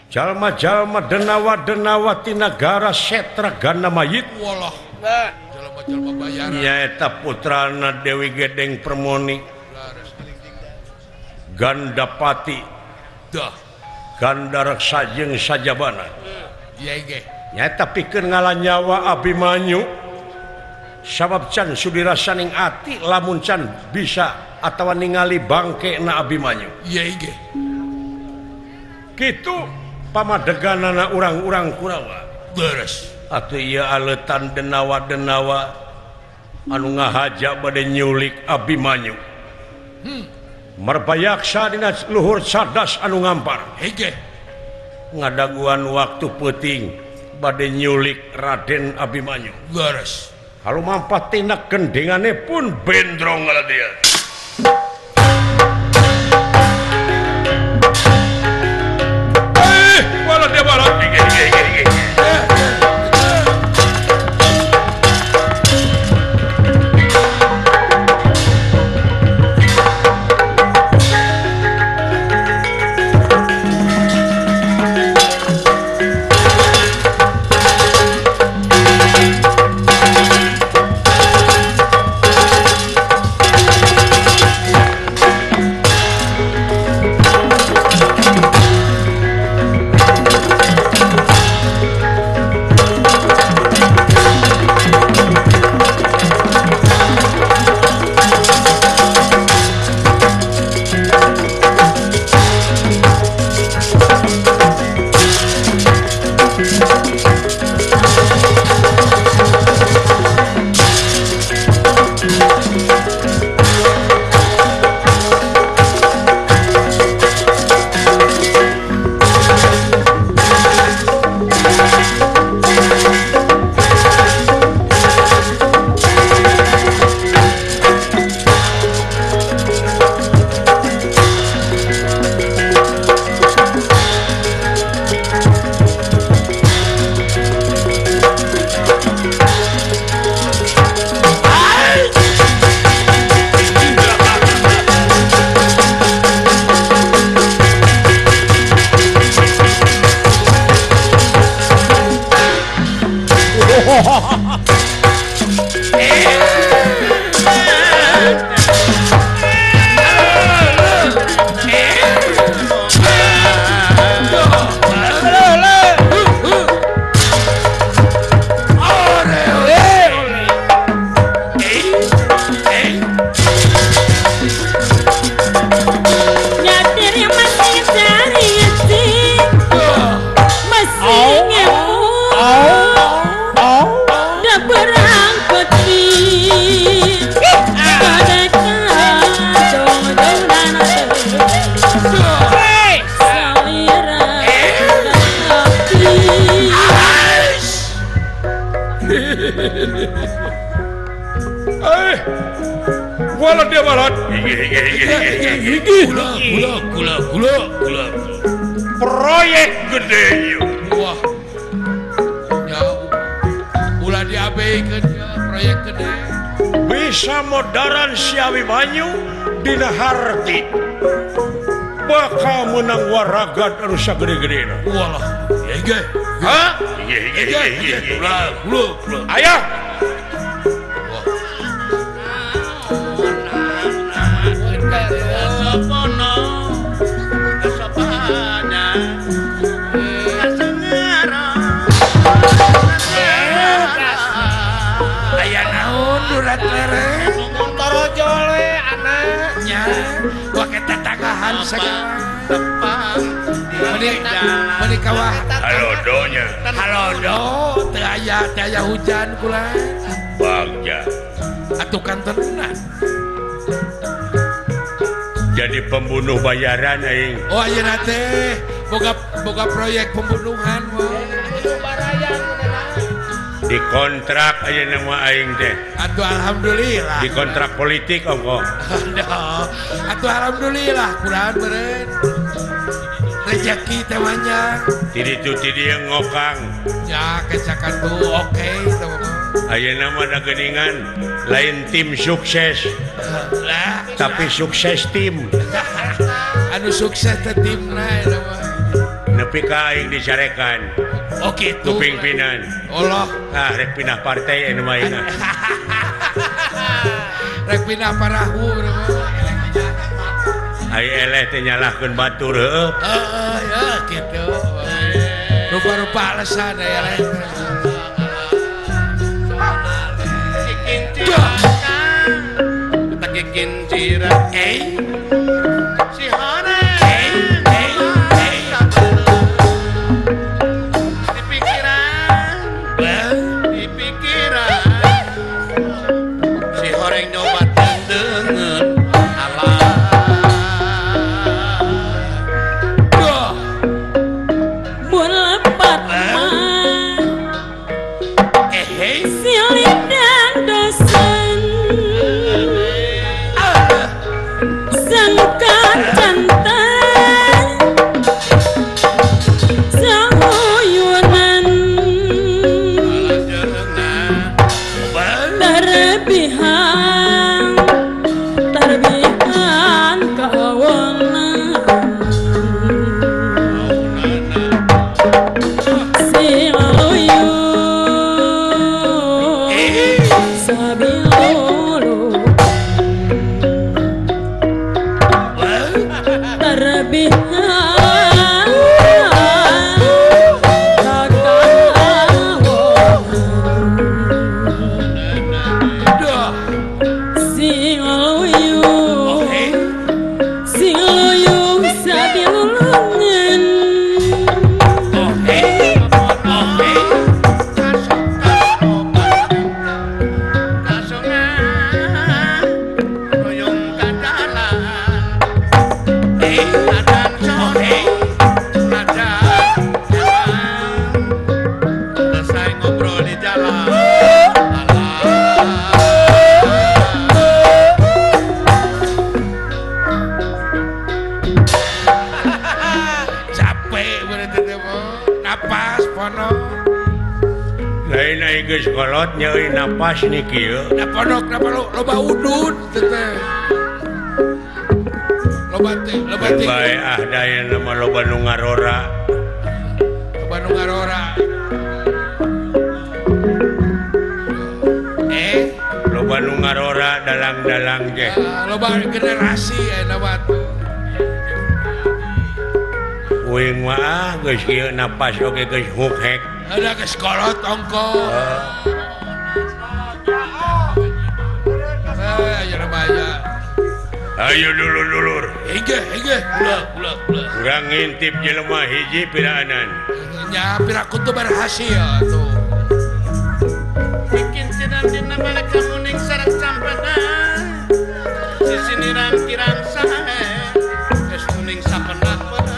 Jalma-jalma denawa-denawa ti nagara Setra Gandamayit. Walah. Jalma-jalma bayaran. Nyaeta putrana Dewi Gedeng Permoni. Gandapati. Dah. Gandareksa jeung sajabana. Ieu ge. Nyaeta pikeun ngalanyawa Abimanyu. Sabab can sudi rasaning ati lamun can bisa atawa ningali bangke na Abimanyu. Ieu ge. Kitu pamadeganana urang-urang Kurawa. Beres. Atuh ieu aleutan denawa-denawa anu ngahaja bade nyulik Abimanyu. Merbayaksa dina luhur cadas anu ngampar. Hege. Ngadaguan waktu peuting bade nyulik Raden Abimanyu. Beres. Halu mampat tina gendingane pun bendrong ngala dia. Wala dia barat. Proyek gede. Wah. Ya ulah diabeikeun proyek gede. Bisa modaran si Abimanyu dina harti. Bakal menang waragat anu sagede-gedena. Walah. Ieu ge. Hah? Ieu. Ulah, ulah. Ayah. Halodonya. Halodo teu aya hujan kula. Bagja. Atuh kantenan. Jadi pembunuh bayaran aing. Oh ayeuna teh boga proyek pembunuhan we. Dikontrak ayeuna mah aing teh. Atuh alhamdulillah. Dikontrak politik ongkoh. Atuh alhamdulillah kurang meureun. Rezeki teh banyak. Ti ditu ti dieu ngokang. Ya kecakan tuh oke teh mah. Ayeuna mah da geuningan lain tim sukses. Lah, tapi sukses tim. Anu sukses teh timna eta mah. Nepi ka aing dicarekan. Oh kitu. Ku pimpinan. Allah. Ah rek pindah partai anu mah ayeuna. Rek pindah parahu. Ai eleh teh nyalahkeun batur heueuh. Heeh ya kitu. Rupa-rupa alasan aya eleh. Kolot nyeri napas niki yeuh. Da pondok napa loba udud teh. Loba teh, loba teh. Bae ah daya mah loba nu ngarora. Loba nu ngarora. Loba nu ngarora dalang-dalang ge. Loba generasi aya mah tuh. Uing mah geus kieu napas oge geus hukhek. Ada ke sekolah tongko. Ayo dulur-dulur. Hige, hige. Ulah, ulah, ulah. Urang ngintip jelema hiji piraanan. Nya piraku tuh berhasil tuh. Bikin sidang-dina balik kamuning sareng sampena. Sisiniran kirang sae. Geus kuning sapenak-penak.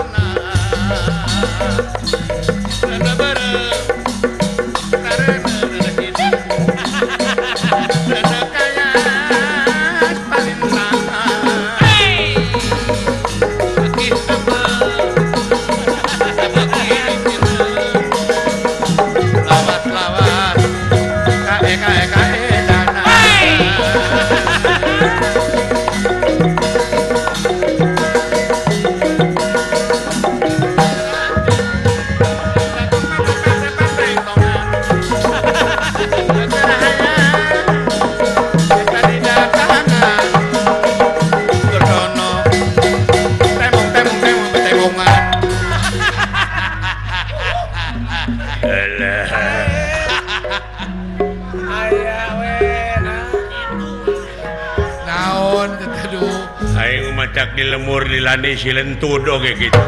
Di lemur di lani si lentud oge gitu.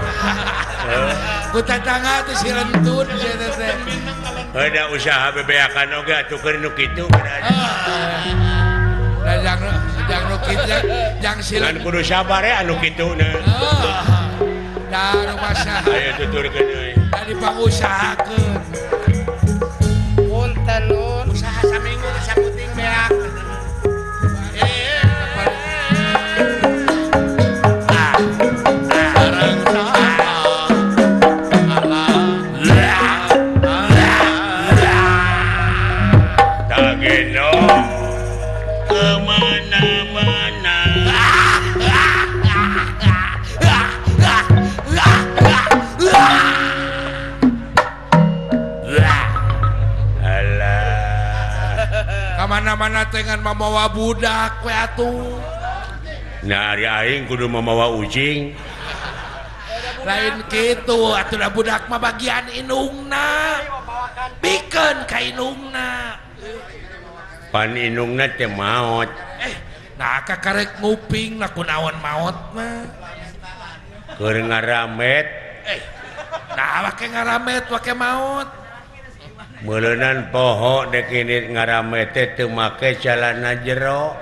Ku tatangga teh si lentud sia teh. Ada usaha bebeakan oge atuh keur nu kitu. Da jang nu kitu jang si lentud. Kudu sabar ya anu kitu na. Da rumasa. Ayo tuturkeun euy. Da dipangusahakeun. Punten nun usaha saminggu teh saputing beak. Kemana-mana. teh ngan mamawa budak we atuh. Nah ari aing kudu mamawa ucing. Lain kitu atuh da budak mah bagian indungna. Bikeun ka indungna. Pan indungna teh maot. Nah ka karek nguping na kunaon maot mah. Keur ngaramet. Nah wake ngaramet wake maot. Meuleunan poho dek ini ngaramet teh teu make calana jero.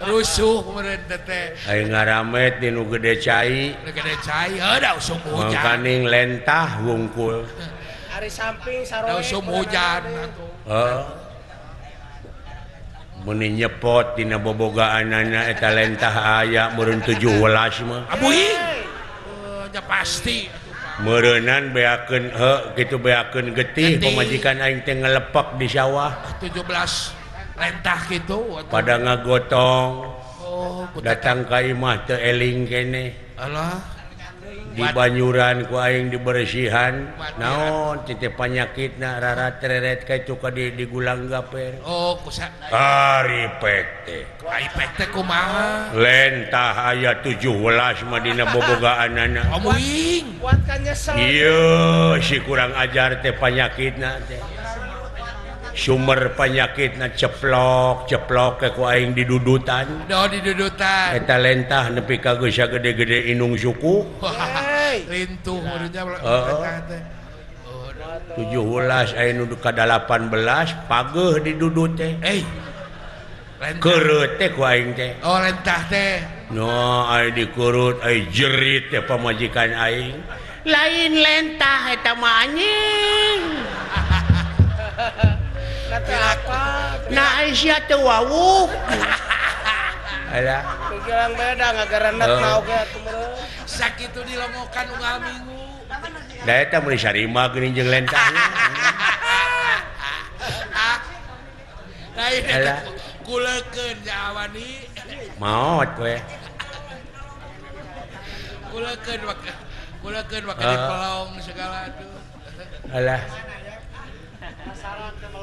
Rusuh meureun teh. Ai ngaramet di nu gede cai. Nu gede cai heuh da usum hujan. Mangkaning lentah wungkul. Ari samping saroe. Da usum hujan atuh. Heeh. Meuni nyepot dina bobogaanana eta lentah aya meureun 17 mah. Abuing. Nya pasti. Meureunan beakeun heuh kitu beakeun getih pamajikan aing teh ngelepak di sawah. 17 lentah kitu pada ngagotong. Oh, datang ka imah teu eling keneh. Alah. Di banyuran ku aing dibersihan. Naon teh panyakitna rarat-reret ka itu ka di gulang gaper. Oh, kusa. Ari pek teh. Ari pek teh kumaha? Lentah aya 17 mah dina bobogaanana. Amuing. Kuatkan nyesel. Ieu si kurang ajar teh panyakitna teh. Sumber panyakitna ceplok ceplok ke ku aing didudutan. Do didudutan. Eta lentah nepi ka geus gede-gede indung suku. Lintuh meureunnya lentah teh. 17 aya nu ka 18 pageuh didudut teh. Keurut teh ku aing teh. Oh lentah teh. No ai dikurut ai jerit teh pamajikan aing. Lain lentah eta mah anjing. Nah Aisyah teu wawuh. Alah. Pikiran beda ngagarendet na oge atuh meureun. Sakitu dilongokan unggal minggu. Da eta meuni sarima geuning jeung lentah. Lain eta kuleukeun nya awani. Maot we. Kuleukeun wak kuleukeun wak dipelong segala tuh. Alah.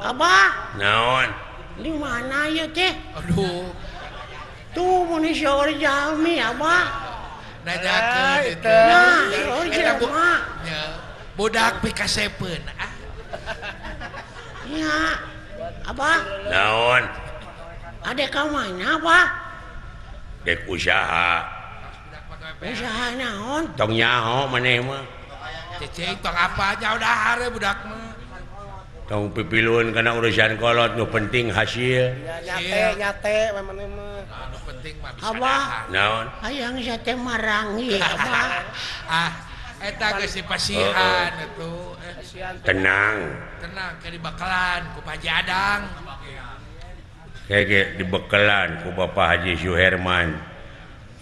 Abah. Naon? Di mana ieu teh? Aduh. Tuh mun seueur jalmi abah. Nanyakeun itu. Nah, seueur jalma. Nya, budak pikasepeun ah. Nya. Abah. Naon? Ade ka mana, Abah? Dek usaha. Usaha naon? Tong nyaho maneh mah. Cecing tong apa nya udah hare budak mah. Tong pipiluan kana urusan kolot nu penting hasil. Nyate nyate maneh mah. Nu penting mah bisa. Abah. Naon? Hayang sate marangi abah. Ah, eta geus dipasihan atuh. Tenang. Tenang ke dibekalan ku Pak Haji Adang. Kege dibekalan ku Bapak Haji Suherman.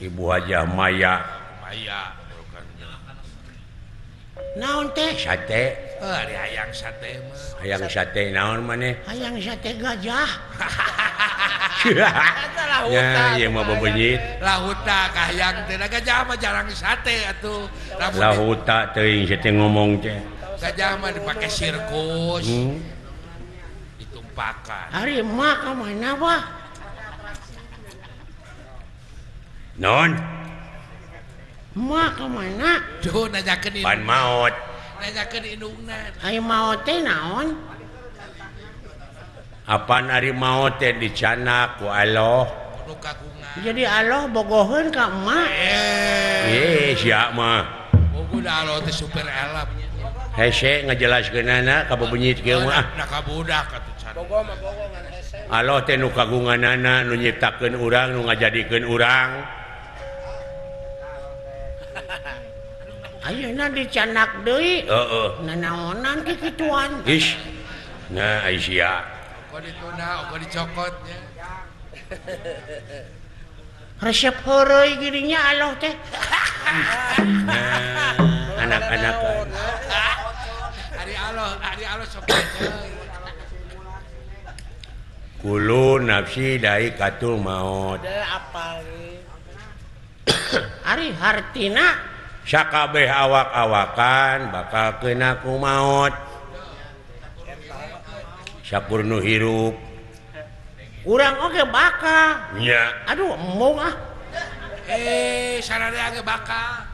Ibu Hajah Maya. Maya. Naon teh? Sate. Ari hayang sate mah. Hayang sate naon maneh? Hayang sate gajah. Ya, ieu mah bebenyit. Lahuta ka hayang teh gajah mah jarang sate atuh. Lahuta teuing sate ngomong teh. Gajah mah dipake sirkus. Ditumpakan. Ari mah ka mana, Bah? Naon? Mah ka mana? Duh nanyakeun pan maot. Nanyakeun indungna. Ari maot teh naon? Apan ari maot teh dicanak ku Allah. Kudu kagungan. Jadi Allah bogoheun ka emak. Sia mah. Bogo da Allah teh super elap. Hese ngajelaskeunana ka bebenyit kieu mah. Da ka budak atuh can. Bogo mah bogo ngan hese. Allah teh nu kagunganana nu nyiptakeun urang nu ngajadikeun urang. Ayeuna dicanak deui. Heeh. Nanaonan kikituan. Ish. Nah, Aisyah. Ogo dituna, ogo dicokot nya. Resep heureuy geuning nya Allah teh. Nah, anak-anak. Ari Allah sok Kulu nafsi daikatul maut. Apal Ari hartina sakabeh awak-awakan bakal kena ku maut. Sakur nu hirup Urang oge bakal. Nya. Aduh embung ah. Sararea ge bakal.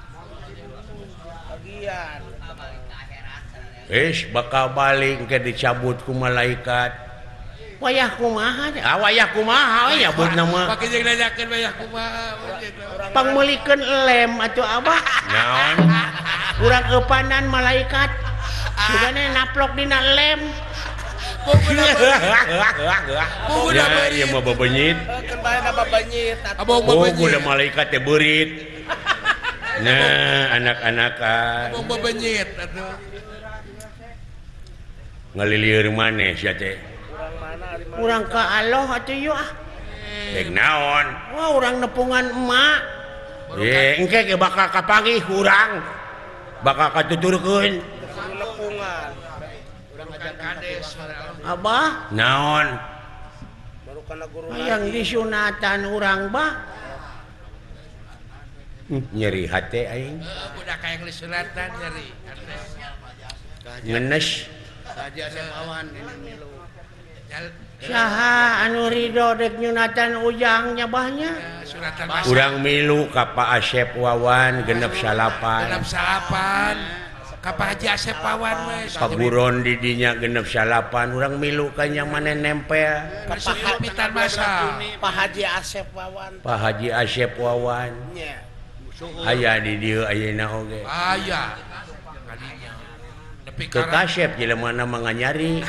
Bagian. Wis bakal balik ke dicabut ku malaikat. Wayah kumaha teh? Ah wayah kumaha we nyabutna mah. Pake jeung nanyakeun wayah kumaha. Pangmeulikeun lem atuh abah. Naon? Urang eupanan malaikat. Sugane naplok dina lem. Ya, ieu mah bebenyit. Keun bae na bebenyit. Oh, kuda malaikat teh beurit. Nah, anak-anakan. Abong bebenyit atuh. Ngalilieur maneh sia teh? Urang ka Allah atuh yeuh ah. Dek naon? Wah, urang nepungan emak. Engke ge bakal kapanggih urang. Bakal katuturkeun. Nepungan. Abah, naon? Hayang disunatan urang bah. Nyeri hate aing. Budak hayang disunatan nyeri hate. Ngenes. Saha anu ridho dek nyunatan ujang nya bahnya? Urang milu ka Pak Asep Wawan genep salapan. Genep salapan. Ka Pak Haji Asep Wawan we. Paguron di dinya genep salapan, urang milu ka nya maneh nempel. Ka Pak masa. Pak Haji Asep Wawan. Pak Haji Asep Wawan. Nya. Aya di dieu ayeuna oge. Aya. Ke kasep jelema na mah nganyari.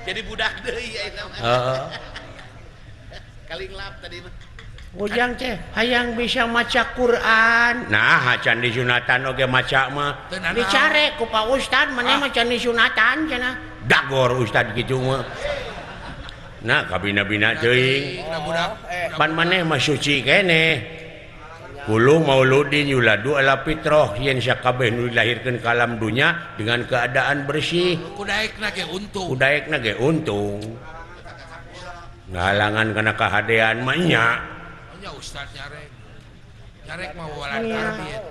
Jadi budak deui ayeuna mah. Heeh. Kalinglap tadi mah. Ujang teh hayang bisa maca Quran. Nah, can disunatan oge maca mah. Dicare ku Pak Ustad maneh mah can disunatan cenah. Dagor Ustad kitu mah. Nah, kabina-bina teuing. Pan maneh mah suci keneh. Kullu mauludin yuladu ala fitrah yen sakabeh nu dilahirkeun ka alam dunya dengan keadaan bersih. Kudaekna ge untung. Kudaekna ge untung. Ngahalangan kana kahadean mah nya. Nya ustad nyarek. Nyarek mah walan tarbiyah.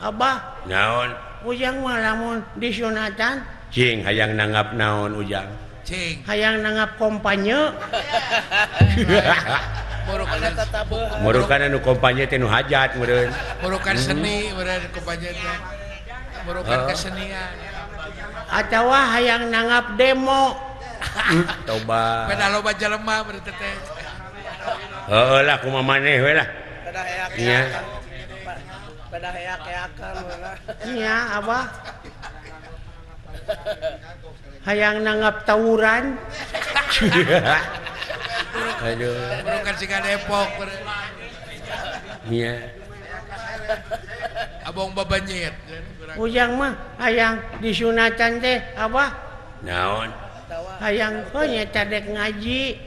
Abah, naon? Ujang mah lamun disunatan cing hayang nanggap naon ujang? Cing. Hayang nanggap kompanye. Murukan anu kompanye teh nu hajat meureun. Murukan seni meureun kompanye teh. Murukan kesenian. Atawa hayang nanggap demo. Toba. Beda loba jelema meureun teh. Heeh lah kumaha maneh we lah. Beda heak-heakan. Beda heak-heakan we lah. Nya abah. Hayang nanggap tawuran. Aduh. Bukan siga Depok. Iya. Abong babanyet. Ujang mah hayang disunatan teh abah. Naon? Hayang nyeta dek ngaji.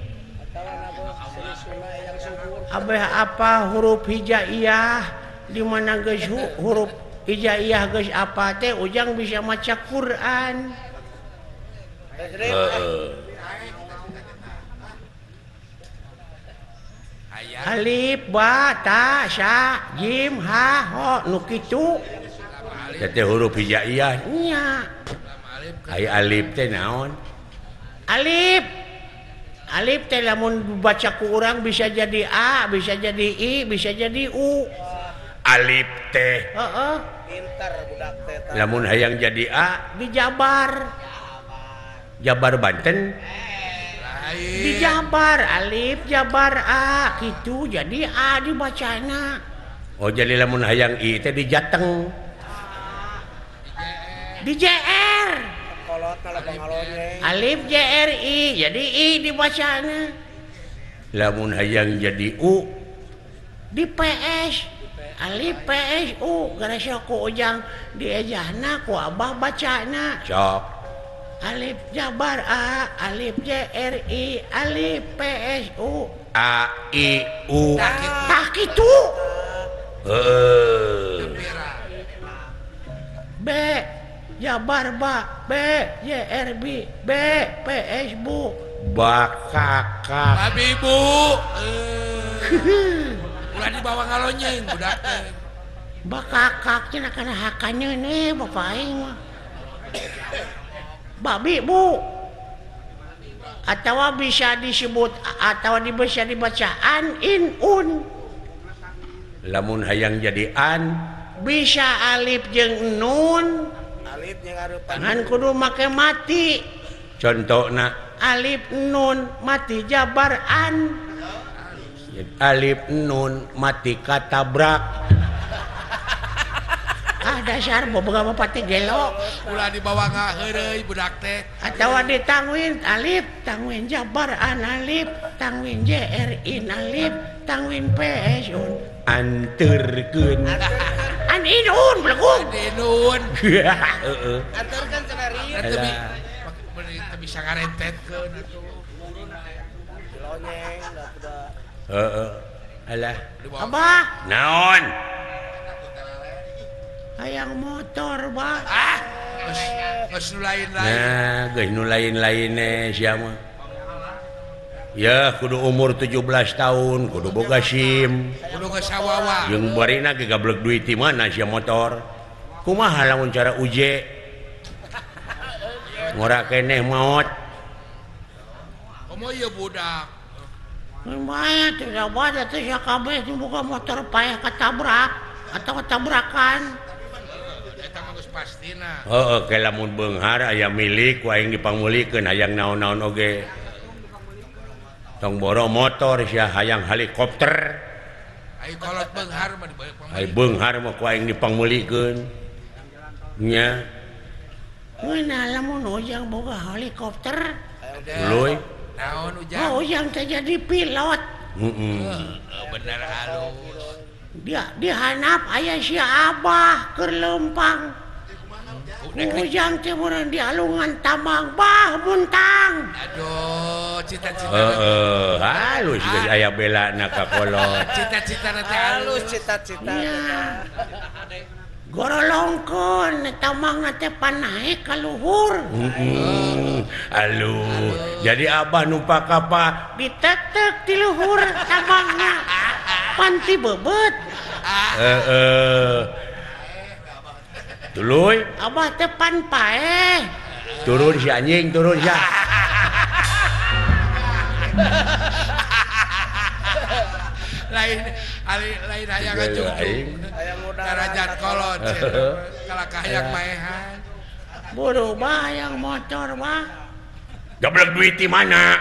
Abah apa huruf hijaiyah di mana geus huruf hijaiyah geus apa teh ujang bisa maca Quran. Alif ba ta sa jim ha ho nu kitu. Teh huruf hijaiyah nya. Ai alif teh naon? Alif. Alif teh lamun baca ku urang bisa jadi A, bisa jadi I, bisa jadi U. Alif teh. Heeh. Pintar budak teh. Lamun hayang jadi A dijabar. Jabar Banten. Dijabar alif jabar A gitu jadi A dibacana. Oh jadi lamun hayang I teh di Jateng. Di JR. Alif JR I jadi I dibacana. Lamun hayang jadi U di PS. Alif PS U gara ku ujang diejahna ku abah bacana. Sok. Alif jabar A, alif J R I, alif P S U A I U. Tah kitu. Heeh. B jabar ba, B J R B, B P S Bu. Bakaka. Babi ibu. Ulah dibawa ngalonyeng budak. Bakakak cenah kana hakanyeun we bapak aing mah. Babi bu. Atawa bisa disebut atau bisa dibaca an in un. Lamun hayang jadi an bisa alif jeung nun. Alif jeung harupan. Ngan kudu make mati. Contona alif nun mati jabar an. Alif nun mati katabrak. Ah dasar boga bapak teh gelo. Ulah dibawa ngaheureuy budak teh. Atawa ditangwin alif tangwin jabar an alif tangwin jr in alif tangwin ps un. Anterkeun. An in un belegung. An in un. Heeh. Anterkeun cenah rieu. Teu bisa ngarentetkeun atuh. Lonyeng da budak. Heeh. Alah. Abah. Naon? Hayang motor, bah. Ah, geus nu lain-lain. Nah, geus nu lain-lain sia mah. Ya, kudu umur 17 tahun, kudu boga SIM. Kudu geus sawawa. Jeung barina ge gablek duit di mana sia motor. Kumaha lamun cara uje? Ngora keneh maot. Komo ieu budak. Lumayan teh abah teh sia kabeh boga motor paeh katabrak atau ketabrakan. Pastina. Heeh, ke lamun beunghar aya milik ku aing dipangmulikeun hayang naon-naon oge. Tong boro motor sia hayang helikopter. Ai kolot beunghar mah dipangmulikeun. Ai beunghar mah ku aing dipangmulikeun. Nya. Ngeunah lamun ujang boga helikopter. Leuy. Naon ujang? Oh, ujang teh jadi pilot. Heeh. Bener halus. Dia dihanap aya si Abah keur leumpang. Ujang teh meureun di alungan tambang bah muntang. Aduh, cita-cita. Heeh, halus geus aya belana ka kolot. Cita-cita teh halus cita-cita. Gorolongkeun tambangna teh panaek ka luhur. Heeh. Alus. Jadi Abah numpak apa? Ditetek di luhur tambangna. Panti bebet. Heeh. Tuluy Abah teh pan paeh. Turun si anjing, turun sia. Lain lain hayang ngajungkung. Darajat kolot kalah hayang maehan. Buru bah hayang motor bah. Gablek duit di mana?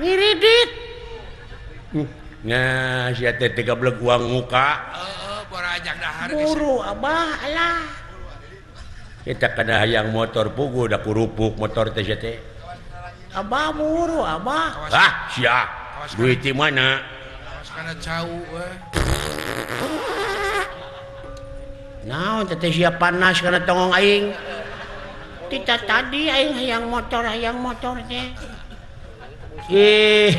Ngiridit. Nah, sia teh gablek uang muka. Heeh, borajak dahar. Buru Abah alah. Kita kada hayang motor pugu da kurupuk motor teh sia teh. Abah buru abah. Ah, sia. Duit di mana? Kawas kana cau we. Naon teh sia panas kana tongong aing. Tita tadi aing hayang motor teh. Eh.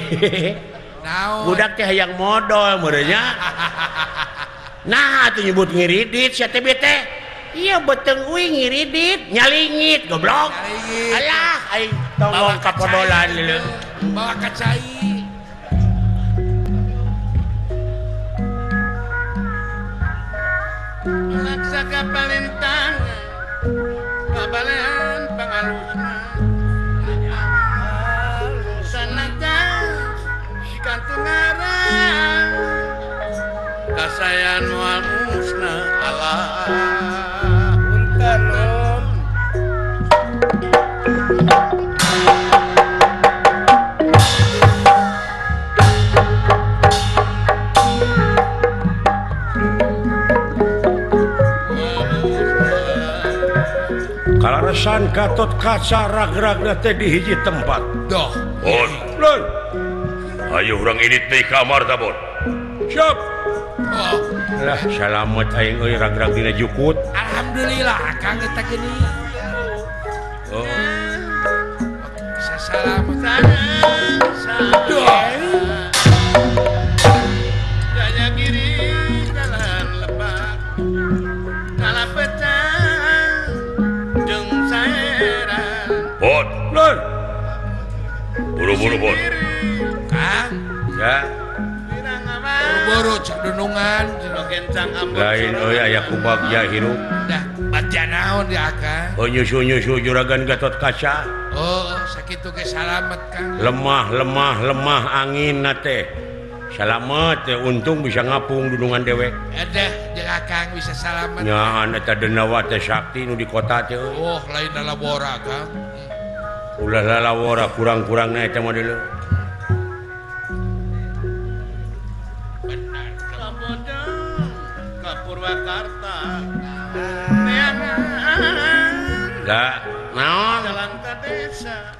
Naon? Budak teh hayang modal meureun nya. Nah, atuh nyebut ngiridit sia teh teh. Iya beteng uing ngiridit nyalingit goblok. Alah aing tongong kapodolan leuh. Bawa ka cai. Laksa ka palintang kabalehan pangalusna. Sanajan sikantungaran kasayan moal musnah Allah. Kalaresan Gatot Kaca rag-ragna teh di hiji tempat. Doh. Bon. Lon. Ayo urang indit deui ka kamar ta, Bon. Siap. Oh. Lah salamet aing euy rag-rag dina jukut. Alhamdulillah Kang eta geuning. Oh. Sasalamet. Doh. Jaya kiri jalan lepak. Kalapecah jeung saeran. Bon. Lon. Buru-buru, Bon. Kang. Ya. Buru-buru cek dunungan. Lain euy aya kubagja hirup. Dah, bagja naon di akang? Oh nyusu-nyusu juragan Gatot Kaca. Oh, sakitu. Sakitu ge salamet Kang. Lemah lemah lemah angin na teh. Salamet teh untung bisa ngapung dudungan dewek. Edeh jeung Akang bisa salamet. Nyaan eta denawa teh sakti nu di kota teh. Oh, lain lalawora Kang. Ulah lalawora kurang-kurangna eta mah deuleu. Benar. Kapodang ka Purwakarta. Neangan. Da, naon? Jalan ka desa.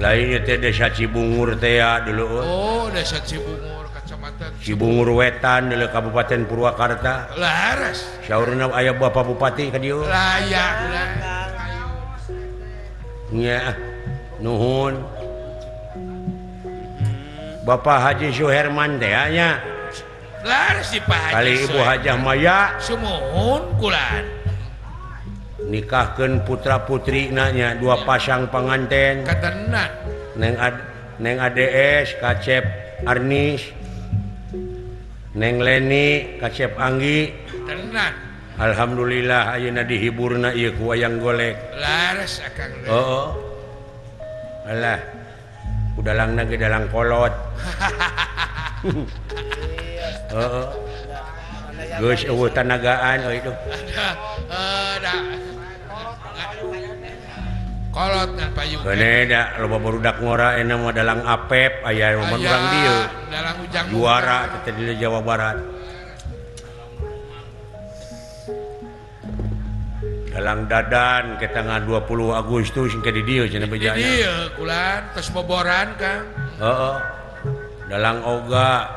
Lainnya teh desa Cibungur teh ya dulu. Oh, desa Cibungur, kecamatan Cibungur Wetan dulu Kabupaten Purwakarta. Laras. Saurna aya Bapak Bupati ka dieu. Layak. Nya, nuhun. Bapak Haji Suherman teh nya. Laras si Pak Haji. Kali Ibu Hajah Maya. Sumuhun kulan. Nikahkeun putra putri nanya dua pasang panganten. Katenan. Neng ADS Kacep Arnis, Neng Leni Kacep Anggi. Tenan. Alhamdulillah ayeuna dihiburna ieu ku wayang golek. Laras akang. Heeh. Alah. Udalangna ge dalang kolot. Heeh. Geus eueuh tanagaan euy tuh. Kolot dan payung. Bener da loba barudak ngora enak mah dalang Apep aya urang dieu. Dalang Ujang juara teh di Jawa Barat. Dalang Dadan ke tanggal 20 Agustus ke di dieu cenah bejana. Di dieu kulan tos boboran Kang. Heeh. Dalang Oga.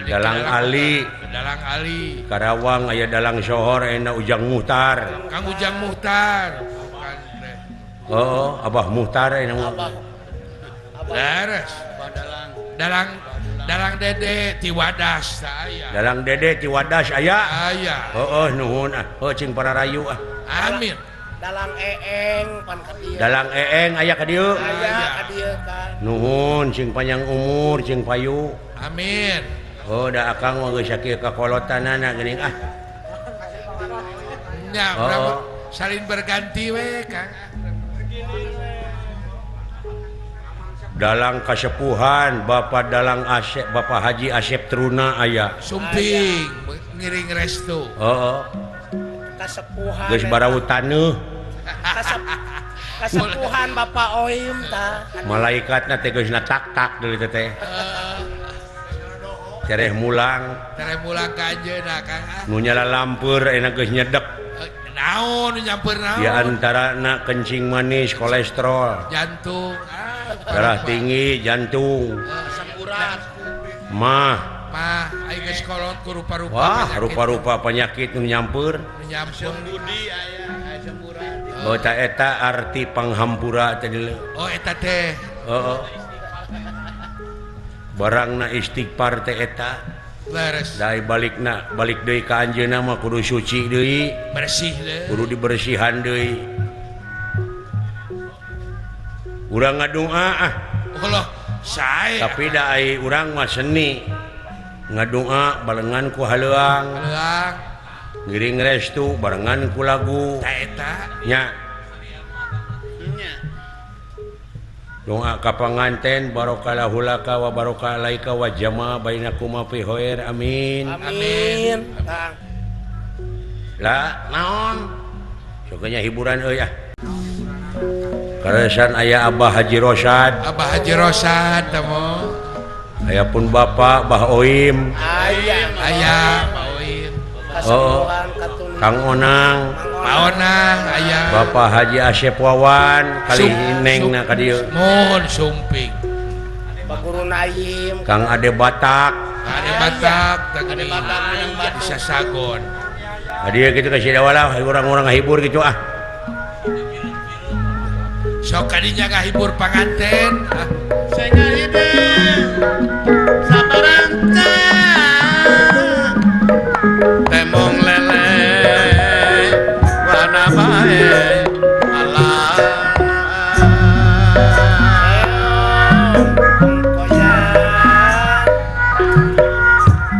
Dalang Ali. Dalang Ali. Karawang aya Dalang Sohor enak Ujang Muhtar. Kang Ujang Muhtar. Oh, Abah Muhtar ini Abah. Laras. Dalang Dalang Dede Tiwadas aya. Dalang Dede Tiwadas aya. Aya. Heeh, nuhun ah. Heuh cing pararayu ah. Amin. Dalang Eeng pan ka dieu. Dalang Eeng aya ka dieu. Aya ka dieu kan. Nuhun cing panjang umur, cing payu. Amin. Oh, da akang mah geus sakieu kakolotanana geuning ah. Nya, oh. Salin berganti we Kang. Dalang kasepuhan Bapak Dalang Asep, Bapak Haji Asep Truna aya. Sumping ngiring restu. Heeh. Kasepuhan. Geus barau taneuh. Kasepuhan Bapak Oim tah. Malaikatna teh geus tak-tak deui teh. Tereh mulang. Tereh mulang ka anjeunna Kang. Nu nyala lampeur enak geus nyedek. Naon nu nyamper naon? Di antarana kencing manis, kolesterol, jantung, darah tinggi, jantung, asam urat, mah, mah, ai geus kolot ku rupa-rupa. Wah, rupa-rupa penyakit nu nyamper. Nu nyamper budi aya asam urat. Oh, ta eta arti panghampura teh deuleu. Oh, eta teh. Heeh. Barangna istighfar teh eta. Beres. Dai balikna balik deui ka anjeunna mah kudu suci deui, bersih deui. Kudu dibersihan deui. Urang ngadua ah. Allah, sae. Tapi da ai urang mah seni. Ngadua barengan ku haleuang. Haleuang. Ngiring restu barengan ku lagu. Ta eta. Nya. Nya. Doa ka panganten barokallahu laka wa barokah alaika wa jama bainakuma fi khair amin. Amin. Lah naon? Sokanya hiburan euy ah. Karesan aya Abah Haji Rosad. Abah Haji Rosad temu. Aya pun Bapak Bah Oim. Aya. Aya Bah Oim. Oh. Kang Onang. Pak Onang aya. Bapak Haji Asep Wawan kali Neng na ka dieu. Mohon sumping. Pak Guru Naim. Kang Ade Batak. Ade Batak, Ade Batak bisa sagon. Ka dieu kitu ka Sidawala urang-urang ngahibur kitu ah. Sok kadinya ngahibur panganten. Senga hideung sabarangka. Temong lele warna bae Allah.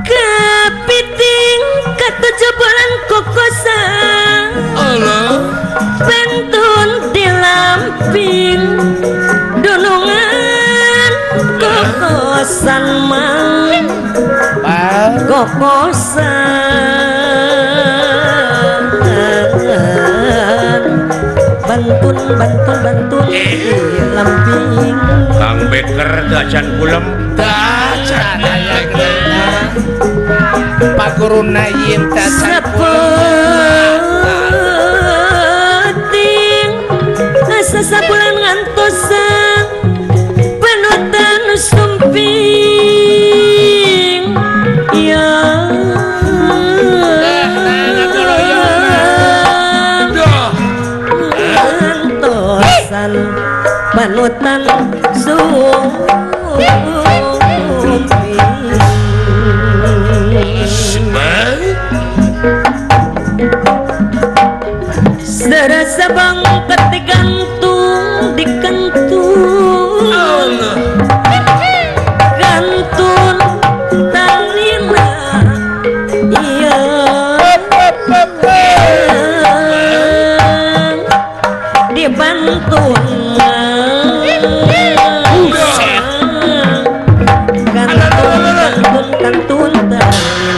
Kepiting katujuh bulan kokosan. Allah. Pentun di lampi. Kokosan mang kokosan bantun bantun bantun lamping Kang Beker acan kulem acan aya paguruna yin tacan sepenting asa sabulan ngantosan panutan sumping ya ngantosan panutan sumping serasa bangkat digantung dikentung gantun talina iya dibantun gantun gantun gantun talina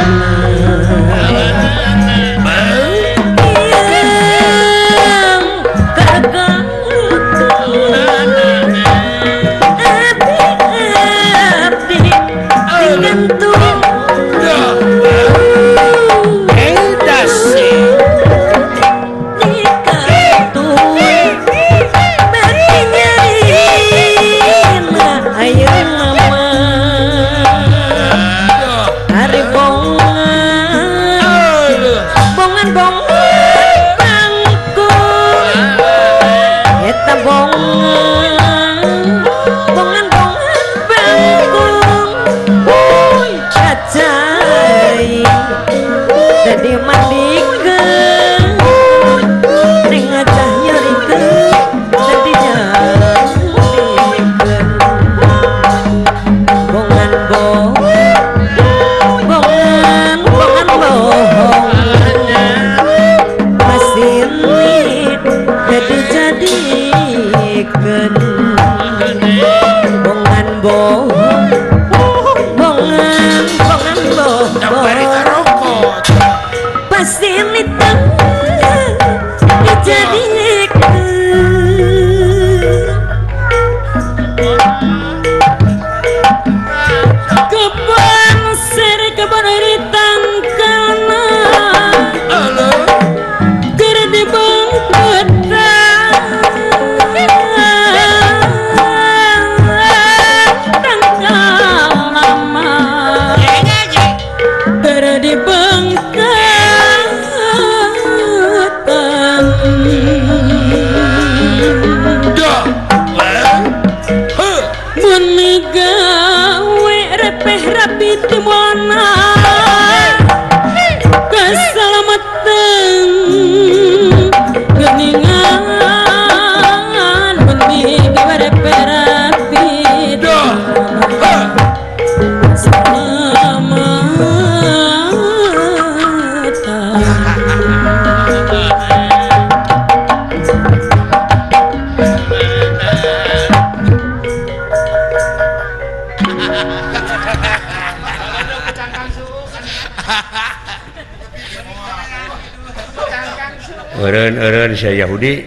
Eureun-eureun sia Yahudi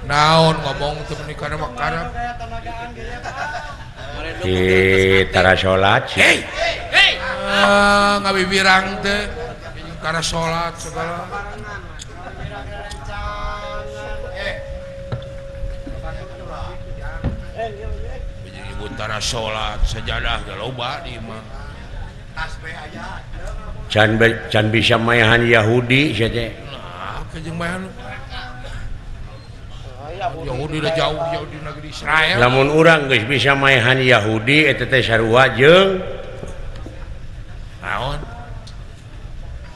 naon ngomong teu meuni kana mah karep di tara salat hei hei ngabibirang teh kana salat segala ibu tara salat sajadah ge loba di imah can bisa mayahan Yahudi sia teh. Nah, jeung mayahan Yahudi udah jauh jauh di negeri Israel. Lamun urang geus bisa mayahan Yahudi eta teh sarua jeung naon?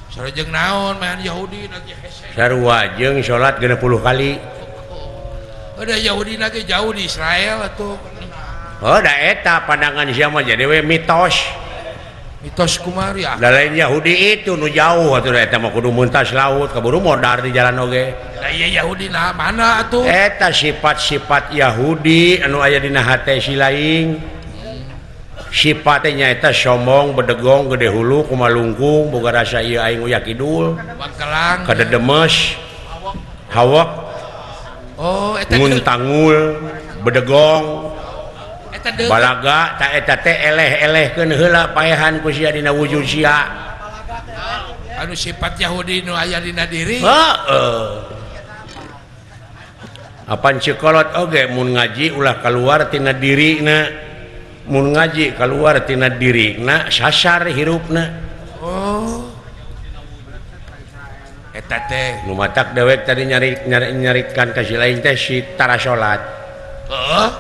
Sarua jeung naon mayahan Yahudi na ge hese. Sarua jeung salat 60 kali. Udah Yahudi na ge jauh di Israel atuh. Oh, da eta pandangan sia mah jadi we mitos. Mitos kumari ah. Da lain Yahudi itu nu jauh atuh eta mah kudu muntas laut kaburu modar di jalan oge. Da ieu Yahudi na mana atuh? Eta sifat-sifat Yahudi anu aya dina hate si laing. Sifatnya nyaeta sombong, bedegong, gede hulu, kumalungkung, boga rasa ieu aing uya kidul, Wangkelang, kadedemes, hawak, oh eta nguntangul, bedegong, eta deuk balaga ta eta teh eleh-elehkeun heula paehan ku sia dina wujud sia. Anu sifat Yahudi nu aya dina diri. Heeh. Apan cekolot oge mun ngaji ulah kaluar tina dirina. Mun ngaji keluar tina dirina sasar hirupna. Oh. Eta teh nu matak dewek tadi nyarikan ka si lain teh si tara salat. Heeh.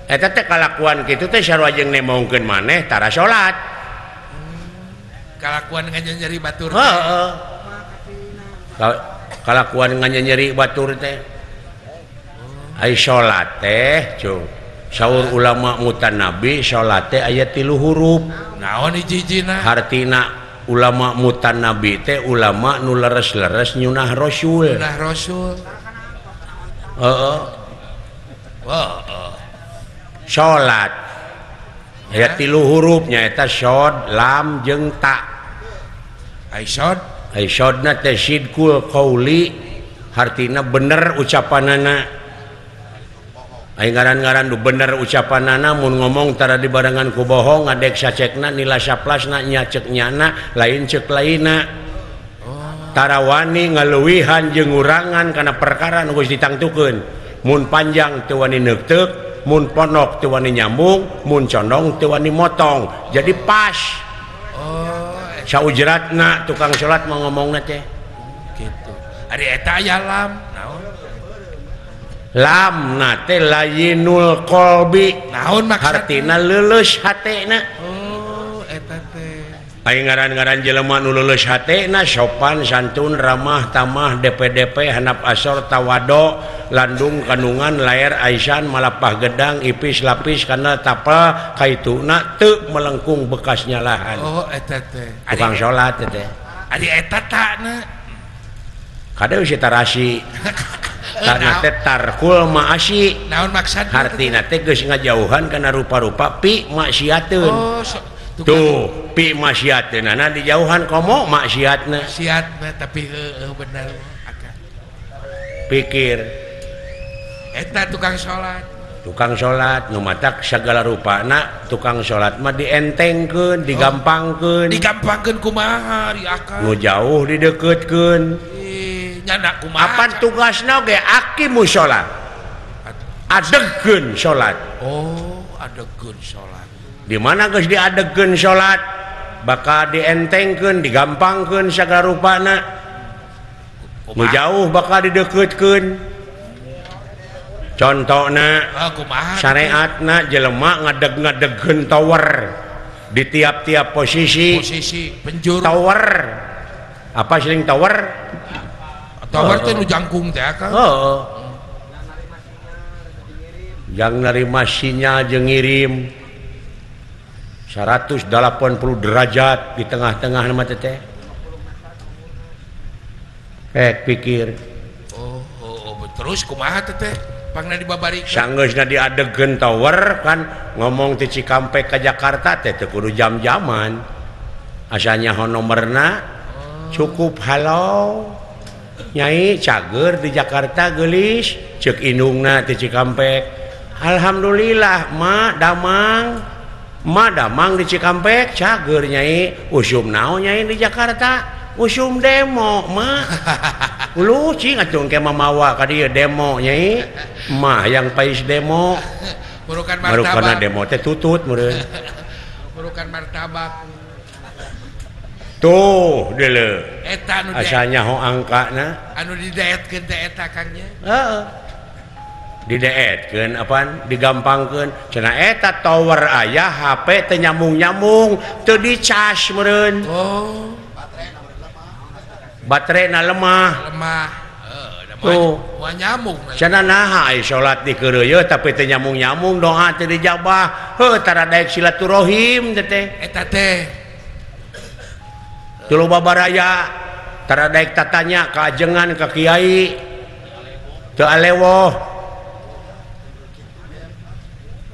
Eta teh kalakuan kitu teh sarua jeung nemongkeun maneh tara salat. Kalakuan nganyeri batur. Heeh. Kalakuan nganyeri batur teh. Ai salat teh cung. Saur ulama mutanabi salat teh aya 3 huruf. Naon hiji-hijina? Hartina ulama mutanabi teh ulama nu leres-leres nyunah rasul. Nyunah rasul. Heeh. Heeh. Salat aya 3 huruf nyaeta shod, lam jeung ta. Ai shod? Ai shodna teh sidqul qauli, hartina bener ucapanana. Aing ngaran-ngaran du bener ucapanana mun ngomong tara dibarengan ku bohong ngadek sacekna nila saplasna nya ceuk nyana lain ceuk lainna. Oh. Tara wani ngaluwihan jeung ngurangan kana perkara nu geus ditangtukeun. Mun panjang teu wani neukteuk, mun ponok teu wani nyambung, mun condong teu wani motong. Jadi pas. Oh, saujratna tukang salat mah ngomongna teh. Kitu. Ari eta aya lam naon? Lam na teh layinul qalbi. Naon maksudna? Hartina leuleus hatena. Oh, eta teh. Aing ngaran-ngaran jelema nu leuleus hatena sopan santun ramah tamah DPDP handap asor tawado landung kandungan laer aisan malapah gedang ipis lapis kana tapel kaituna teu melengkung bekas nyalahan. Oh, eta teh. Tukang salat teh. Ari eta takna. Kade geus tarasi. Karena teh tarkul maasi. Naon maksudna? Hartina teh geus ngajauhan kana rupa-rupa pi maksiateun. Oh, tuh pi maksiateunana dijauhan komo maksiatna. Maksiatna tapi heueuh bener akang. Pikir eta tukang salat. Tukang salat nu matak sagala rupana tukang salat mah dientengkeun, digampangkeun. Oh, digampangkeun kumaha ari akang? Nu jauh didekeutkeun. Apan tugasna oge aqimu sholat, adegkeun sholat. Oh, adegkeun sholat. Di mana geus diadegkeun sholat, bakal dientengkeun, digampangkeun sagala rupana. Nu jauh bakal didekeutkeun. Contona syariatna jelema ngadeg-ngadegkeun tower di tiap-tiap posisi. Posisi penjuru. Tower. Apa sering tower? Tower teh nu jangkung teh akang. Heeh. Yang nerima sinyal jeung ngirim 180 derajat di tengah-tengah nama teh. Pikir. Oh, oh, oh, terus kumaha teh? Pangna dibabarikeun. Sanggeusna diadegkeun tower kan ngomong ti Cikampek ka Jakarta teh teu kudu jam-jaman. Asa nyaho nomerna cukup halo. Nyai cager di Jakarta geulis ceuk indungna ti Cikampek. Alhamdulillah ma damang di Cikampek cager nyai. Usum naon nyai di Jakarta? Usum demo ma. Uluh cing atuh engke mamawa ka dieu demo nyai. Mah yang pais demo. Burukan martabak. Marukana demo teh tutut meureun. Burukan martabak. Tuh deuleu. Eta anu asa nyaho angkana. Anu didaetkeun teh eta Kang nya. Heeh. Didaetkeun apaan? Digampangkeun. Cenah eta tower aya HP teu nyambung-nyambung, teu dicas meureun. Oh. Baterena lemah. Lemah. Heeh, tuh. Moal nyambung. Cenah naha ai salat dikeureuyeut tapi teu nyambung-nyambung doa teu dijabah. Heuh tara daek silaturahim teh teh. Eta teh. Teu loba baraya tara daek tatanya ka ajengan ka kiai teu alewoh.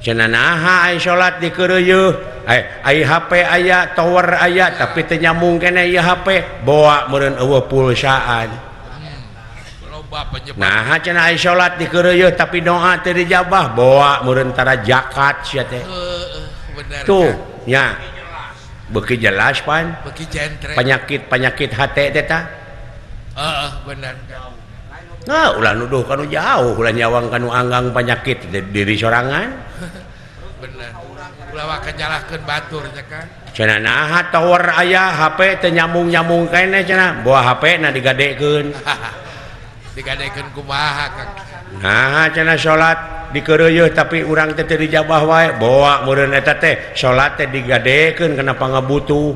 Cenah naha ai salat dikeureuyeun ai HP aya tower aya tapi teu nyambung keneh ieu HP boa meureun eueuh pulsaan. Nah cenah ai salat dikeureuyeun tapi doa teu dijabah boa meureun tara zakat sia teh. Tuh nya beuki jelas pan beuki jentre penyakit-penyakit hate teh tah. Heeh bener. Nah ulah nuduh kanu jauh ulah nyawang kanu anggang penyakit diri sorangan. Bener. Ulah waka nyalahkeun batur nya kan. Cenah naha tower aya HP teu nyambung-nyambung keneh cenah boa HP na digadekeun. Digadekeun kumaha Kang. Nah cenah salat dikeureuyeun tapi urang teh teu dijabah wae boa meureun eta teh salat teh digadekeun kana pangabutuh.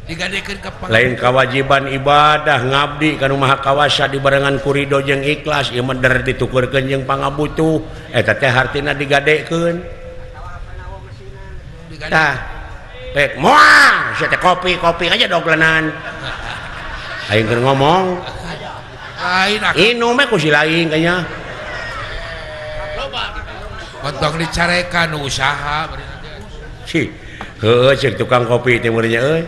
Digadekeun ka pangabutuh. Lain kewajiban ibadah ngabdi ka nu Maha Kawasa dibarengan ku ridho jeung ikhlas ieu mah der ditukurkeun jeung pangabutuh eta teh hartina digadekeun. Tah pek moal sia teh kopi-kopi aja doglenan. Aing keur ngomong. Lain inum mah ku si lain kayaknya. Kontong dicarekan usaha si heueuh ceuk tukang kopi teh meureun nya euy.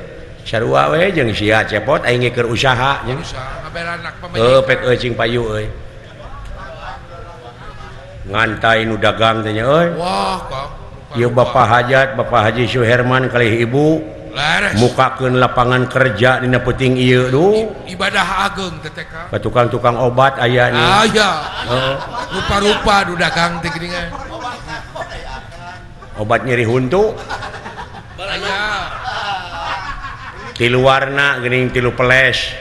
Sarua we jeung sia cepot aing ge keur usaha nya. Heueuh pek euy cing payu euy. Ngantai nu dagang teh nya euy. Wah kok. Ieu Bapak Hajat, Bapak Haji Suherman kalih Ibu mukakeun lapangan kerja dina peuting ieu duh. Ibadah ageung teh teh ka. Tukang-tukang obat aya nih. Aya. Heeh. Rupa-rupa nu dagang teh geuningan. Obat nyeri huntu. Aya. Tilu warna geuning tilu peles.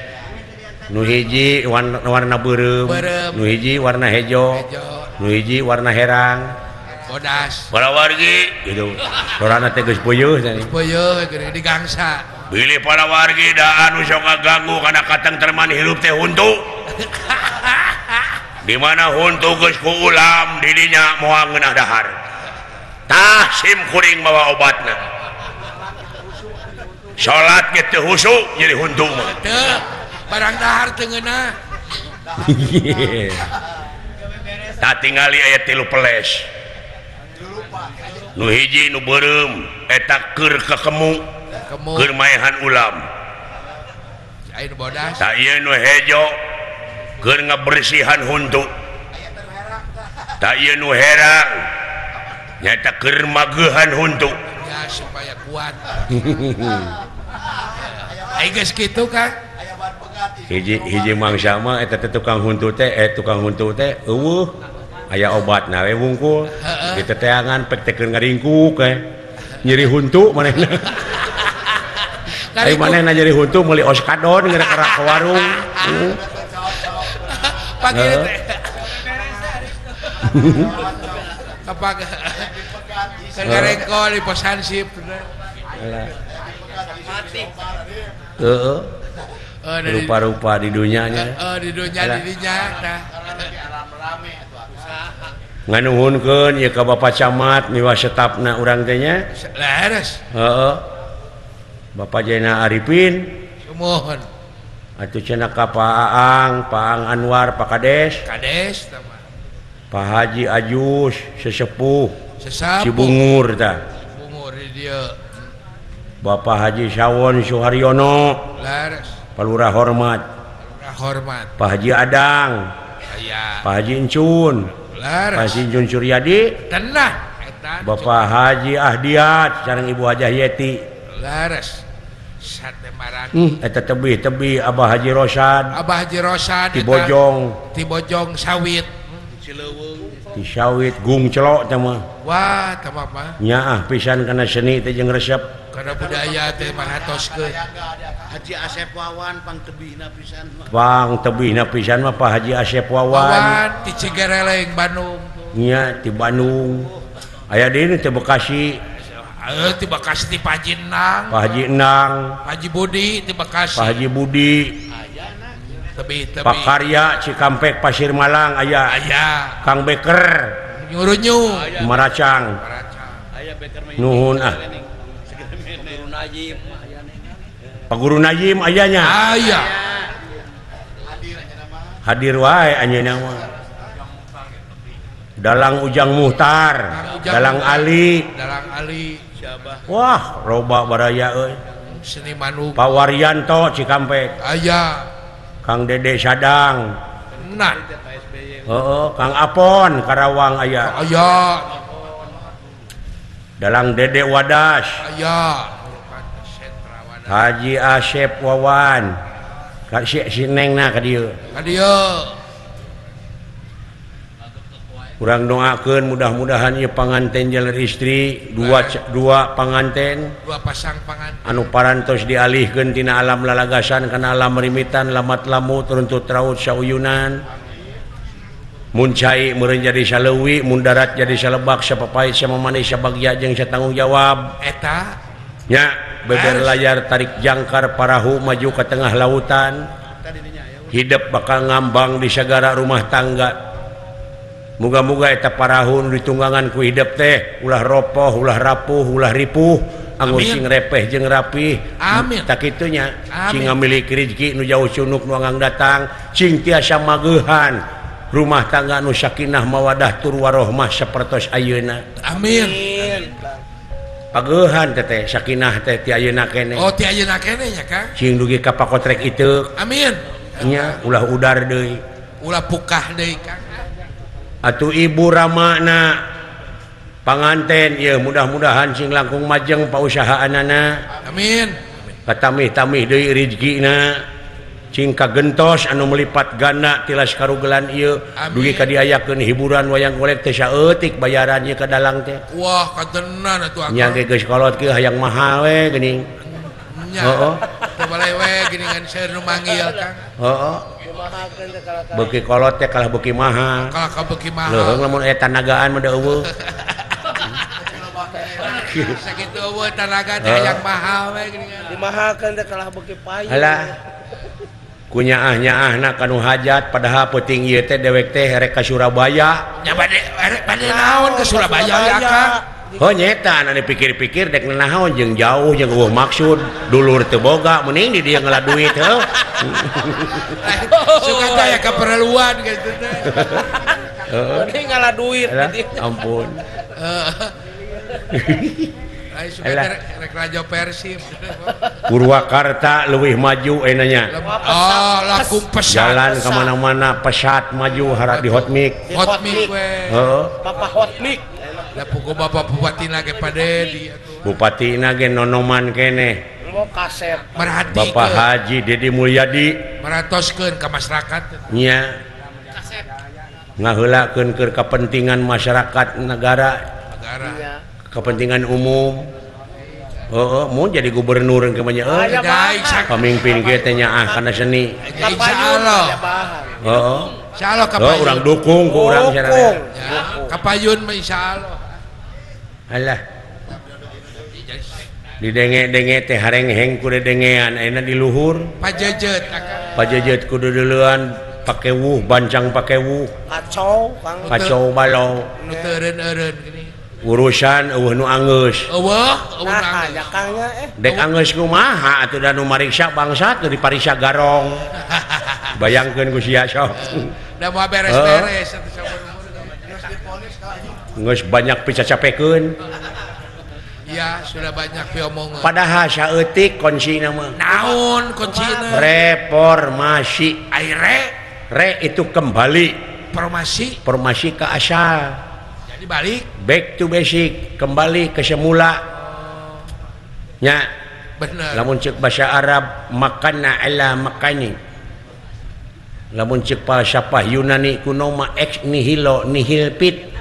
Nu hiji warna beureum, nu hiji warna hejo, nu hiji warna herang. Bodas. Para wargi gitu. Sorana teh geus puyuh teh. Geus puyuh geuning digangsa. Bilih para wargi da anu sok ngaganggu kana katengtreman hirup teh huntu. Di mana huntu geus ku ulam di dinya moal ngeunah dahar. Tah sim kuring mawa obatna. Salat ge teu husuk jadi huntu mah. Teu, barang dahar teu ngeunah. Tah tingali aya tilu peles. Nu hiji nu beureum eta keur kekemu keur maehan ulam. Tah ieu nu hejo keur ngabersihan huntu. Tah ieu nu herang nyaeta keur mageuhan huntu. Ya supaya kuat. Ai geus kitu kan. Hiji hiji mangsa mah eta teh tukang huntu teh tukang huntu teh eueuh. Aya obatna we wungkul diteteangan pek teh keur ngaringkuk we nyeri huntu manehna. Ai manehna nyeri huntu meuli oskadon gara-gara ke warung. Pagi teh. Kapak keur ngarengkol di pos hansip. Heeh. Rupa-rupa di dunyanya. Heeh, di dunya di dinya tah. Nganuhunkeun ieu ka Bapak Camat miwa setapna urang teh nya. Leres. Heeh. Bapak Jaina Arifin. Sumuhun. Atuh cenah ka Pak Aang, Pak Aang Anwar, Pak Kades. Kades tah mah. Pak Haji Ajus sesepuh. Sesepuh. Cibungur tah. Cibungur di dieu. Bapak Haji Sawon Suharyono. Leres. Palurah hormat. Palurah hormat. Pak Haji Adang. Aya. Pak Haji Encun. Pak Haji Encun Suryadi. Tenah eta. Bapak Haji Ahdiat sareng Ibu Hajah Yeti. Leres. Sate marani. Eta tebih-tebih Abah Haji Rosad. Abah Haji Rosad ti Bojong. Ti Bojong sawit. Ti sawit gung celok teh mah. Wah, teh mah. Nyaah pisan kana seni teh jeung resep. Kana budaya teh mahatoskeun. Haji Asep Wawan pang tebihna pisan mah. Pang tebihna pisan mah Pak Haji Asep Wawan. Wawan ti Cigereleng Bandung. Nya ti Bandung. Aya deui ti Bekasi. Heuh ti Bekasi ti Pak Haji Enang. Pak Haji Enang. Pak Haji Budi ti Bekasi. Pak Haji Budi. Tebih-tebih. Pak Karya Cikampek Pasir Malang aya. Aya. Kang Beker. Nyurunyu. Maracang. Aya Beker mah. Nuhun ah. Pak Guru Najim ayanya. Aya. Hadir wae anjeunna mah. Dalang Ujang Muhtar, Dalang Ali. Dalang Ali siapa? Wah, loba baraya euy. Seniman Pak Waryanto Cikampek. Aya. Kang Dede Sadang. Nah. Heeh, Kang Apon Karawang aya. Aya. Dalang Dede Wadas. Aya. Haji Asep Wawan. Ka si Nengna ka dieu. Ka dieu. Kurang doakeun mudah-mudahan ieu panganten jaler istri dua panganten dua pasang panganten anu parantos dialihkeun tina alam lalagasan kana alam rimitan lamat lamut runtut raut sauyunan mun cai meureun jadi saleuwi mun darat jadi salebak sapapait samamanis sabagya jeung satanggung jawab eta nya beber layar tarik jangkar parahu maju ke tengah lautan hidup bakal ngambang di sagara rumah tangga. Muga-muga eta parahun ditunggangan ku hidup teh ulah ropoh, ulah rapuh, ulah ripuh, anggur sing repeh jeung rapih. Amin. Tak kitunya sing ngamiliki rezeki nu jauh cunuk nu anggang datang, sing tiasa mageuhan rumah tangga nu sakinah mawadah tur warohmah sapertos ayeuna. Amin. Pageuhan teh sakinah teh ti ayeuna keneh. Oh, ti ayeuna keneh nya, Kang. Sing dugi ka pakotrek itu. Amin. Nya ulah udar deui. Ulah pukah deui, Kang. Atuh ibu ramana panganten ya mudah-mudahan sing langkung majeng pausahaanana. Amin. Katamih-tamih deui rezekina sing kagentos anu melipat ganda tilas karugelan ieu dugi ka diayakeun hiburan wayang golek teh saeutik bayaran ieu ka dalang teh. Wah, katenan atuh akang. Nya ge geus kolot kieu hayang mahal we geuning. Heeh. Teu balai we geuningan seueur nu manggil Kang. Heeh. Beuki kolot teh kalah beuki mahal. Kalah ka beuki mahal. Leuheung lamun aya tanagaan mah da eueuh. Sakitu eueuh tanaga teh hayang mahal we geuningan. Dimahalkeun teh kalah beuki payu. Halah. Kunyaah-nyaahna kanu hajat padahal peuting ieu teh dewek teh rek ka Surabaya. Nya bade rek bade naon ke Surabaya ya Kang? Oh nyeta anu dipikir-pikir dek naon jeung jauh jeung eueuh maksud dulur teu boga mending di dieu ngala duit heuh. Suka teh aya keperluan gitu teh. Heeh. Mending ngala duit di dieu. Ampun. Ai suka teh rek raja Persib. Purwakarta leuwih maju enanya. Oh, laku pesat. Jalan ka mana-mana pesat maju harap di hotmix. Hotmix we. Heeh. Papa hotmix. Da pugu bapak bupatina ge Pak Dedi atuh. Bupatina ge nonoman keneh. Kasep. Merhatikeun. Bapak Haji Dedi Mulyadi meratoskeun ka masyarakat. Nya. Ngaheulakeun keur kepentingan masyarakat negara. Negara. Kepentingan umum. Heeh, mun jadi gubernur engke mah nya euy. Pamimpin ge teh nyaah kana seni. Insyaallah. Heeh. Insyaallah kapayun. Urang dukung ku urang sararea. Kapayun mah insyaallah. Alah. Didenge-denge teh harengheng ku dedengean ayeuna di luhur. Pajejet akang. Pajejet kudu deuleuan pake wuh, bancang pake wuh. Kacau Kang. Kacau balau. Nu teu eureun-eureun geuning. Urusan eueuh nu anggeus. Eueuh, eueuh nu anggeus. Nah, kangnya eh. Dek anggeus kumaha atuh da nu mariksa bangsa teu dipariksa garong. Bayangkeun ku sia sok. Da moal beres-beres atuh saumur-umur. Geus banyak picacapekeun. Ya, sudah banyak piomongan. Padahal saeutik kuncina mah. Naon kuncina? Reformasi. Ai re? Re itu kembali. Formasi. Formasi ke asal. Jadi balik. Back to basic, kembali ke semula. Nya. Bener. Lamun ceuk bahasa Arab makanna ala makani. Lamun ceuk falsafah Yunani kuno mah ex nihilo nihil fit.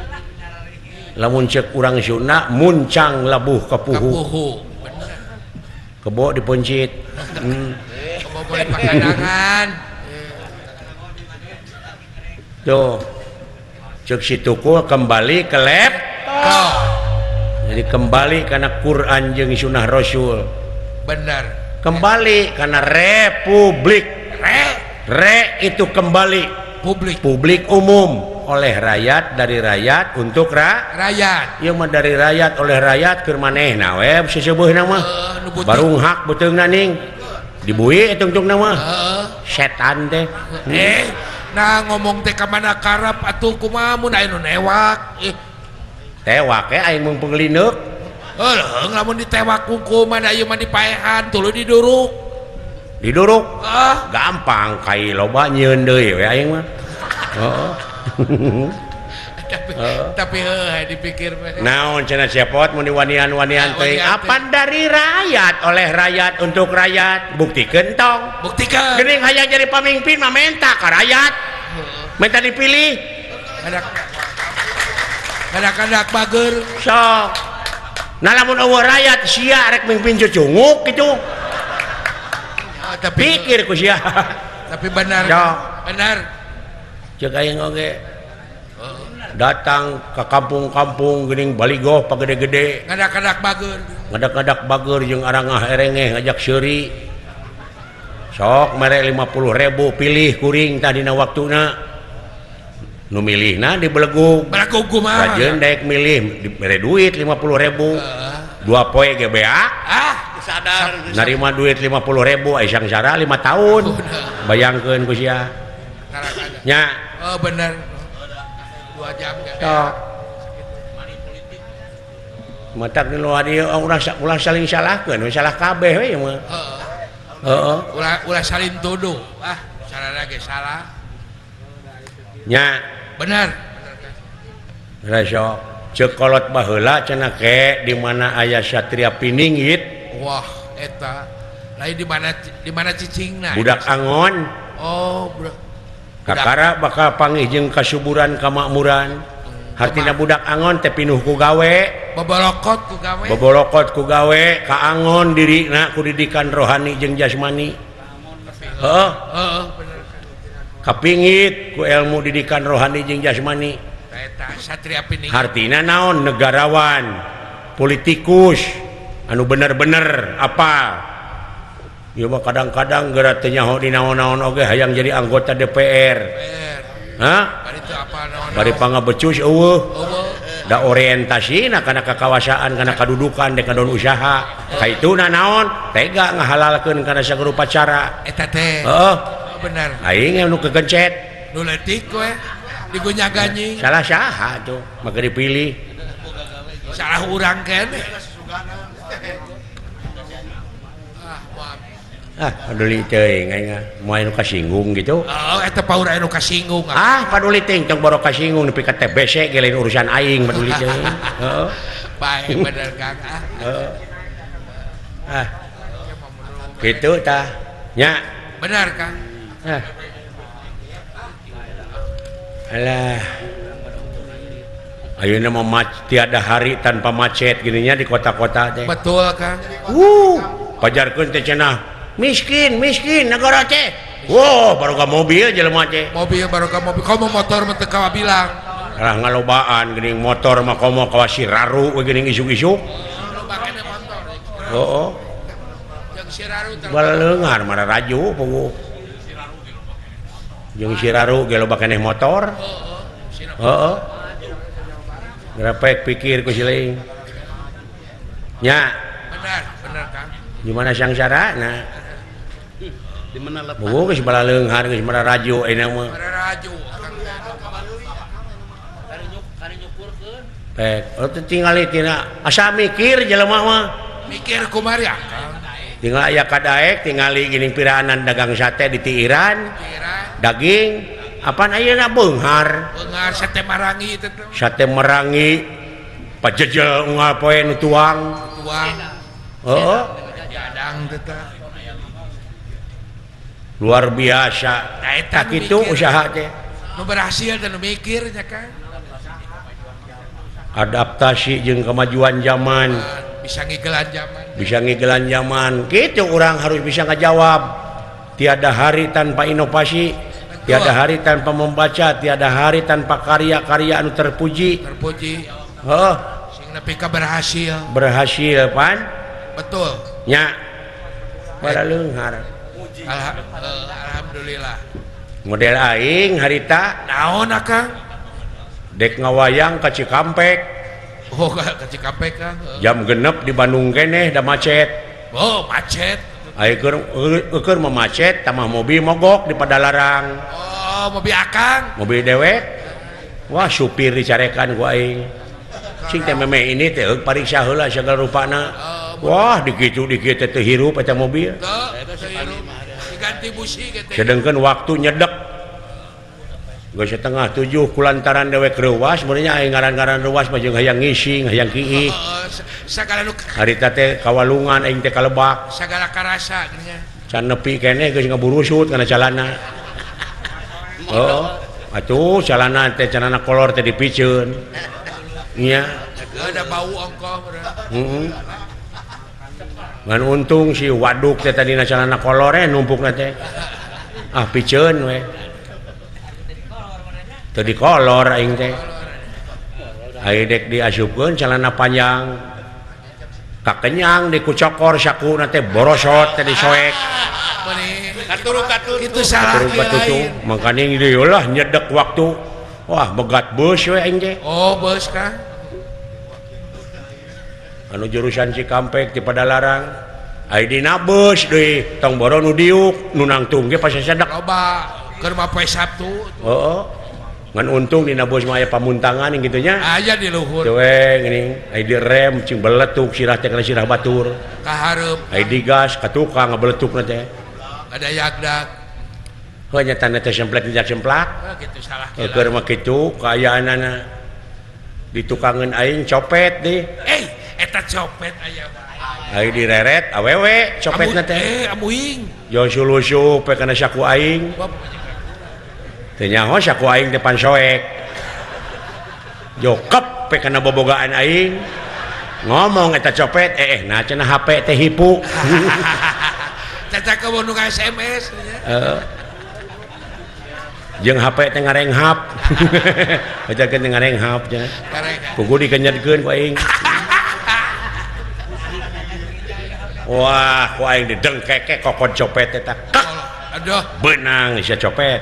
Lamun ceuk urang Sunda muncang labuh kapuhu. Kebo dipencit. Kebo boleh pakadangan. Tuh. Ceuk si tukul kembali ke laptop. Jadi kembali karena Quran jeung Sunnah Rasul. Benar. Kembali karena republik. Re itu kembali. Publik. Publik umum. Oleh rakyat, dari rakyat untuk rakyat. Ieu mah dari rakyat oleh rakyat keur manehna we seseubeuna mah. Barung hak beuteungna ning. Dibui tungtungna mah. Setan teh. Nah ngomong teh ka mana karep atuh kumaha mun aya nu newak. Tewak we aing mung pengelineuk. Heuh, lamun ditewak kungku mana ieu mah dipaehan tuluy diduruk. Diduruk? Gampang kai loba nyieun deui we aing mah. Heeh. Tapi heuh dipikir mah. Naon cenah cepot mun diwanian-wanian teuing apan dari rakyat oleh rakyat untuk rakyat buktikeun tong. Buktikeun. Geuning hayang jadi pamimpin mah menta ka rakyat. Minta dipilih. Kadak-kadak bager. Sok. Nah lamun eueuh rakyat sia rek mimpin cucunguk kitu. Tapi pikir ku sia. Tapi benar. Sok. Benar. Ceuk aing oge. Datang ke kampung-kampung geuning baligoh pagede-gede. Ngadak-ngadak bager. Ngadak-ngadak bager jeung arangah erengeh ngajak seuri. Sok mere 50.000 pilih kuring tah dina waktuna. Nu milihna dibelegug. Belegug kumaha? Rajeun daek milih dibere duit 50.000. Dua poe ge beak. Ah, sadar. Narima duit 50.000 ai sangsara 5 tahun. Bayangkeun ku sia. Nya. Oh bener. 2 jam sok. Matak nu dieu ulah saling salahkeun, salah kabeh we mah. Heeh. Ulah saling tuduh. Ah, salah ge salah. Nya. Bener. Sok. Ceuk kolot baheula cenah ke di mana aya satria pininggit. Wah, eta. Lain di mana cicingna? Budak angon. Oh, budak. Kakara bakal panggih jeung kasuburan kamakmuran. Hartina budak angon teh pinuh ku gawe, bobolokot ku gawe. Bobolokot ku gawe, kaangon dirina ku didikan rohani jeung jasmani. Heeh. Heeh, bener. Kapingit ku ilmu didikan rohani jeung jasmani. Eta satria pininggit. Hartina naon negarawan, politikus anu bener-bener apa? Ieu mah kadang-kadang geura teu nyaho di naon-naon oge hayang jadi anggota DPR. Hah? Bari pangabecus eueuh. Da orientasina kana kakawasaan, kana kadudukan, dek kadon usaha. Kaituna naon? Tega ngahalalkeun kana sagrupa cara. Eta teh. Heeh. Bener. Aing nu kegencet. Nu leutik we digunya-ganyi. Salah saha tuh, maka dipilih. Salah urang keneh. Ah, paduli teuing aing mah moal nu kasinggung gitu. Oh, eta paur aya nu kasinggung. Ah, paduli teuing tong boro kasinggung nepi ka TBC ge lain urusan aing paduli teuing. Heeh. Bae bener Kang. Heeh. Ah. Kitu tah. Nya. Bener Kang. Ah. Alah. Ayeuna mah tiada hari tanpa macet gininya di kota-kota teh. Betul Kang. Pajarkeun teh cenah. Miskin, miskin negara teh. Wow, baru ka mobil jelema teh. Mobil baru ka mobil. Komo motor mah teu kawabilang. Lah ngalobaan geuning motor mah komo kawas Siraru we geuning isuk-isuk. Loba keneh motor. Heeh. Jeung Siraru teh. Baleungar mah raju puguh. Jeung Siraru ge loba keneh motor. Heeh. Grepek pikir ku siling. Nya. Bener, bener Kang. Gimana sangsarana? Di mana lepas? Buku geus balaleunghar geus mararaju ayeuna mah. Mararaju. Pek, oh teu tingali tina asa mikir jelema mah. Mikir kumaha ya, Kang? Tinggal aya kadaek tingali geuning piraanan dagang sate di Tiiran. Daging apaan ayeuna beunghar. Beunghar sate marangi teh. Sate marangi pajejel unggal poe nu tuang. Tuang. Heeh. Jadang teh. Luar biasa. Eta kitu usaha teh. Nu berhasil teh nu mikir nya Kang. Adaptasi jeung kemajuan zaman. Bisa ngigelan zaman. Bisa ngigelan zaman. Kitu urang harus bisa ngajawab. Tiada hari tanpa inovasi, betul. Tiada hari tanpa membaca, tiada hari tanpa karya-karya anu terpuji. Terpuji. Heeh. Sing nepi ka berhasil. Berhasil pan. Betul. Nya. Balaleunghar. Alhamdulillah. Model aing harita naon akang? Dek ngawayang ka Cikampek. Oh, ka Cikampek Kang. Jam 6 di Bandung keneh da macet. Oh, macet. Aing keur mah macet tamah mobil mogok di Padalarang. Oh, Oh, mobil akang. Mobil dewek. Wah, supir dicarekan ku aing. Cing teh memeh ini teh pariksa heula sagala rupana. Wah, dikitu dikitu teh hirup eta mobil. Diganti busi teh. Sedengkeun waktu nyedek. Geus 6:30 kulantaran dewek reuwas, meureun aing ngaran-ngaran reuwas mah jeung hayang ngising, hayang kiih. Sagala nu harita teh kawalungan aing teh kalebak. Sagala karasa geuning. Can nepi keneh geus ngaburusut kana calana. Oh, atuh calana teh calana kolor teh dipiceun. Nya. Ada bau ongkoh meureun. Heeh. Ngan untung si waduk teh tadina calana kolor numpukna teh. Ah piceun we. Teu dikolor aing teh. Aing dek diasupkeun calana panjang. Kakenyang dikucokor sakuna teh borosot teh disoek. Itu salah lain. Mangkaning deui lah nyedek waktu. Wah, begat bus we aing teh. Oh, bus kah? Anu jurusan Cikampek ti Padalarang. Ai dina bus deui, tong boro nu diuk, nu nangtung ge pasasedek. Loba keur mah poe Sabtu. Heeh. Ngan untung dina bus mah aya pamuntangan kitu nya. Aya di luhur. Teu we geuning, ai direm cing beletuk sirah teh kana sirah batur. Ka hareup. Ai digas ka tukang ngabeletukna teh. Ada yagdak. Heuh nya tanda teh semplek dijak semplak. Heuh kitu salah. Keur mah kitu kaayaanana. Ditukangeun aing copet deh. Eh, eta copet aya mah. Ai direret awewe copetna teh. Eh, amuing. Jo sulusup we kana saku aing. Teu nyaho saku aing teh pansoek. Jokep we kana bobogaan aing. Ngomong eta copet, nah cenah HP teh hipu. Caca ke nu SMS nya. Heeh. Jeung HP teh ngarenghap. Ajakeun teh ngarenghap cenah. Kuku dikenyetkeun ku aing. Wah, ku aing didengkeke kokod copet eta. Aduh, beunang sia copet.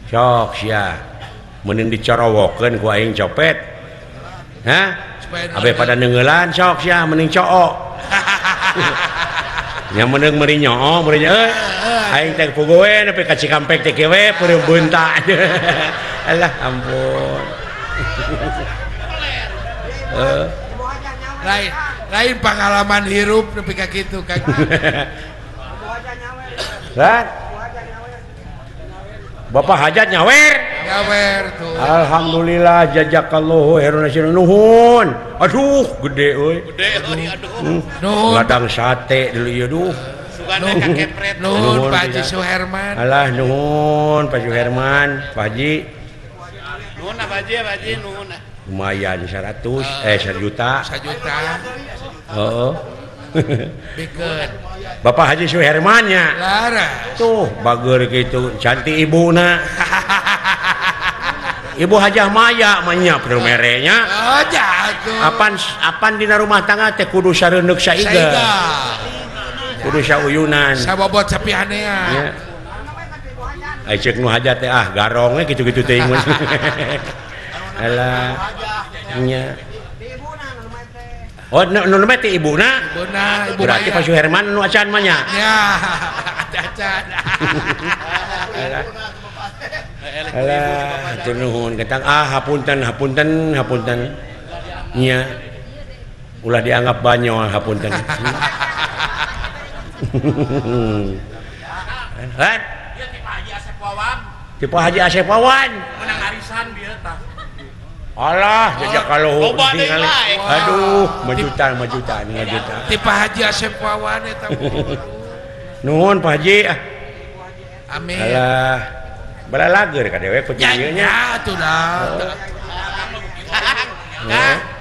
Sok sia. Meuning dicorowokeun ku aing copet. Hah? Abe pada neungeulan sok sia mending cook. Nya meuneung meuri nyoo, meuri euy. Aing teh puguh we nepi ka Cikampek teh kieu we peureum beunta. Alah ampun. Lain lain pengalaman hirup nepi ka kitu Kang. Lan. Bapak hajat nyawer. Nyawer tuh. Alhamdulillah jazakallahu khairan nuhun. Aduh gede euy. Gede euy aduh. Nuhun. Ladang sate dulu ieu duh. Sugana ka kepret. Nuhun Pak Haji Suherman. Alah nuhun Pak Suherman, Pak Haji. Nuhun Pak Haji, Pak Haji nuhun. Lumayan 100 1 juta. 1 juta. Heeh. Bikeun. Bapak Haji Suhermannya. Laras. Tuh bager gitu, cantik ibuna. Ibu Hajah Maya mah nya perlu merenya. Oh, jatuh. Apan apan dina rumah tangga teh kudu sareundeuk saiga. Kudu sauyunan. Sabobot sapihanea. Nya. Ai ceuk nu hajat teh ah garong we kitu-kitu teuing mun. Alah. Nya. Oh, nu nu teh ibuna. Ibuna, ibu berarti Pak Suherman nu acan mah nya. Nya, acan. Alah, atur nuhun ketang ah hapunten hapunten hapunten. Nya. Ulah dianggap banyol hapunten. Lan. Ieu ti Pak Haji Asep Wawan. Ti Pak Haji Asep Wawan. Menang arisan bieu tah. Alah, jajak kalau tingali. Aduh, majutan majutan majutan. Ti Pak Haji Asep Wawan eta. Nuhun Pak Haji. Amin. Alah. Balalager ka dewek ku ieu nya. Ya atuh dah.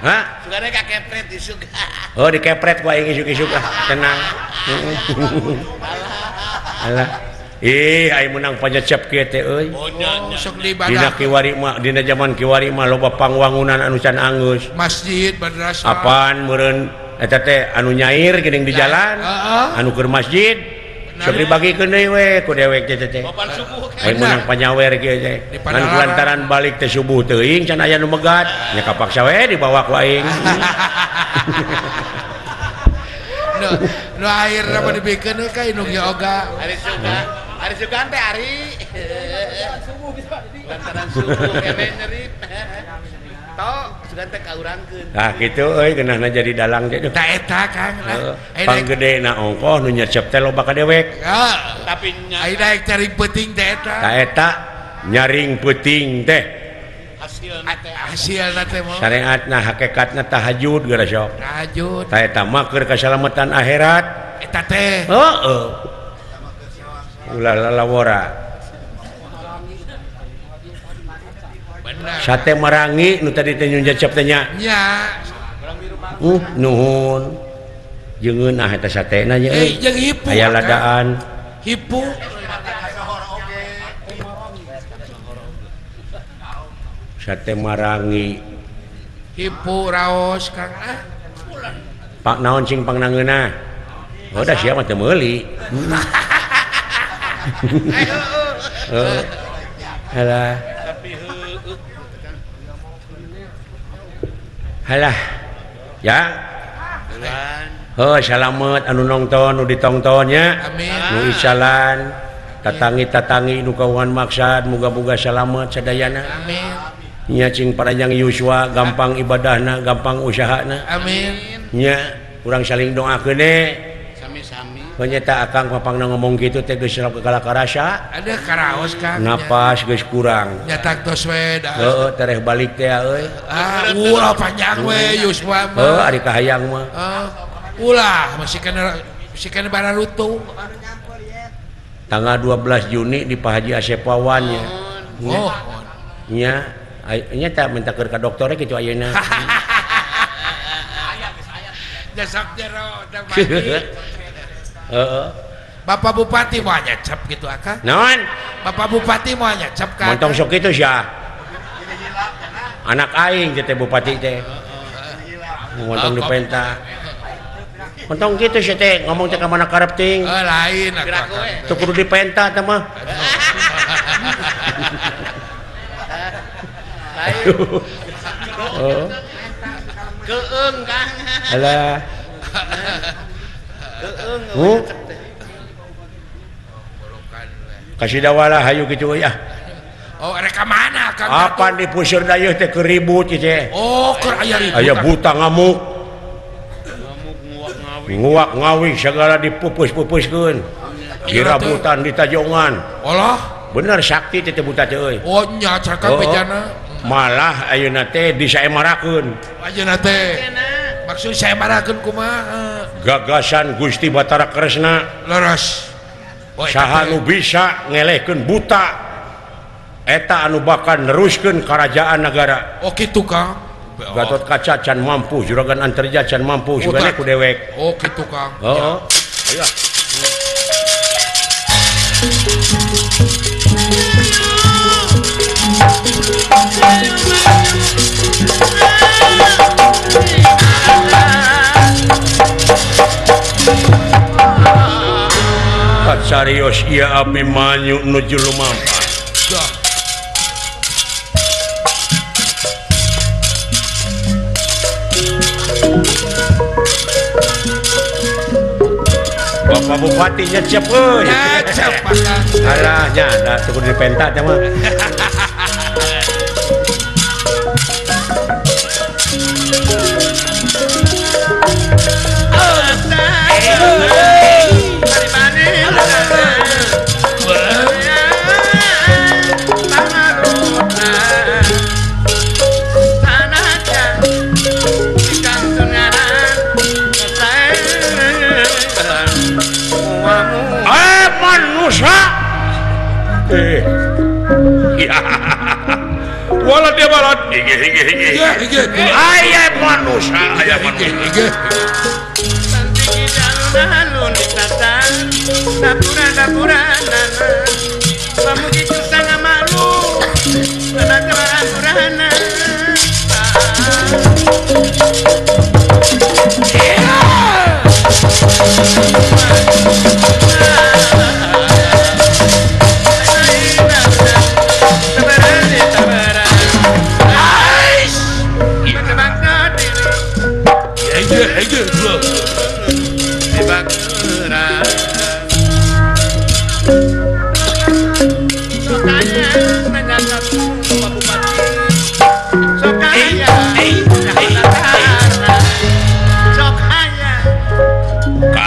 Hah? Sugana ka kepret isuk. Oh, dikepret ku aing isuk-isuk ah, tenang. Alah. Ih, aing menang panyecep kieu teh euy. Sok dina kiwari mah, dina jaman kiwari mah loba pangwangunan anu can anggeus. Masjid, madrasah. Apaan meureun eta teh anu nyair geuning di jalan, anu keur masjid. Sok dibagikeun deui we ku dewek teh teh. Aing menang panyawer kieu teh. Ngan kulantaran balik teh subuh teuing can aya nu megat, nya kapaksa we dibawa ku aing. Nu akhirna mah dibikeun ka indung yoga. Ari sugan. Ari sugan teh ari. Nah gitu euy geunahna jadi dalang teh. Ta eta Kang. Panggedena ongkoh nu nyecep teh loba ka dewek. Tapi aya daek nyaring peuting teh eta. Ta eta nyaring peuting teh. Hasilna teh mah. Syariatna hakikatna tahajud geura sok. Tahajud. Ta eta mah keur kasalamatan akhirat. Eta teh. Heeh. Ulah lalawora. Sate marangi nu tadi teh nyecep teh nya. Nya. Nuhun. Jeung ah eta satena nya euy. Jeung hipu. Aya ladaan. Hipu. Sate marangi. Hipu raos Kang ah. Pak naon sing pangnangeunah? Oh da sia mah teu meuli. Heeh. Halah. Halah. Ya. Heuh salamet anu nongton nu ditongtonnya. Amin. Nu isalan tatangi-tatangi nu kawan maksad muga-muga salamet sadayana. Amin. Nya cing paranjang yuswa gampang ibadahna, gampang usahana. Amin. Nya urang saling doakeun e. Sami-sami. Penyeta akang papangna ngomong kitu teh geus kala karasa. Ada karaos Kang. Napas geus kurang. Nyatak tos we da. Heeh, tereh balik teh euy. Ah, ulah panjang we yuswa mah. Heuh, ari kahayang mah. Heeh. Ulah masih kena bararutu. Tanggal 12 Juni di Pak Haji Asep Wawan nya. Oh. Nya, nya teh minta keur ka dokter kitu ayeuna. Jasab jero teh. Heeh. Bapak Bupati moal nyecep gitu akang. Naon? Bapak Bupati moal nyecep ka. Montong sok kitu sia. Anak aing teh bupati teh. Montong dipenta. Montong kitu sia teh ngomong teh ka mana karep ting. Heuh lain atuh. Teu kudu dipenta teh mah. Lain. Heeh. Keung Kang. Alah. Keung. Kasih dawala hayu kitu euy ah. Oh, rek ka mana Kang? Apa di puseur dayeuh teh keur ribut ieu teh. Oh, keur aya ribut. Aya buta ngamuk. Ngamuk nguak ngawi. Nguak ngawi segala dipupus-pupuskeun. Dirabutan ditajongan. Allah. Bener sakti teh buta teh euy. Oh, nya cakap bejana. Malah ayeuna teh disaemarakeun. Ayeuna teh. Maksud saemarakeun kumaha? Gagasan Gusti Batara Kresna. Leres. Saha nu bisa ngelehkeun buta eta anu bakal neruskeun kerajaan negara. Oh kitu Kang. Gatot Kaca can mampu, Juragan Antarja can mampu, sugane ku dewek. Oh kitu Kang. Heeh. Ayo. Serius ieu Abimanyu nuju lumampah. Bapak Bupati nyecep euy. Nyecep Kang. Alah nya da teu kudu dipenta teh mah. Walat dia balat. Aya manusia, aya manusia. Tanya.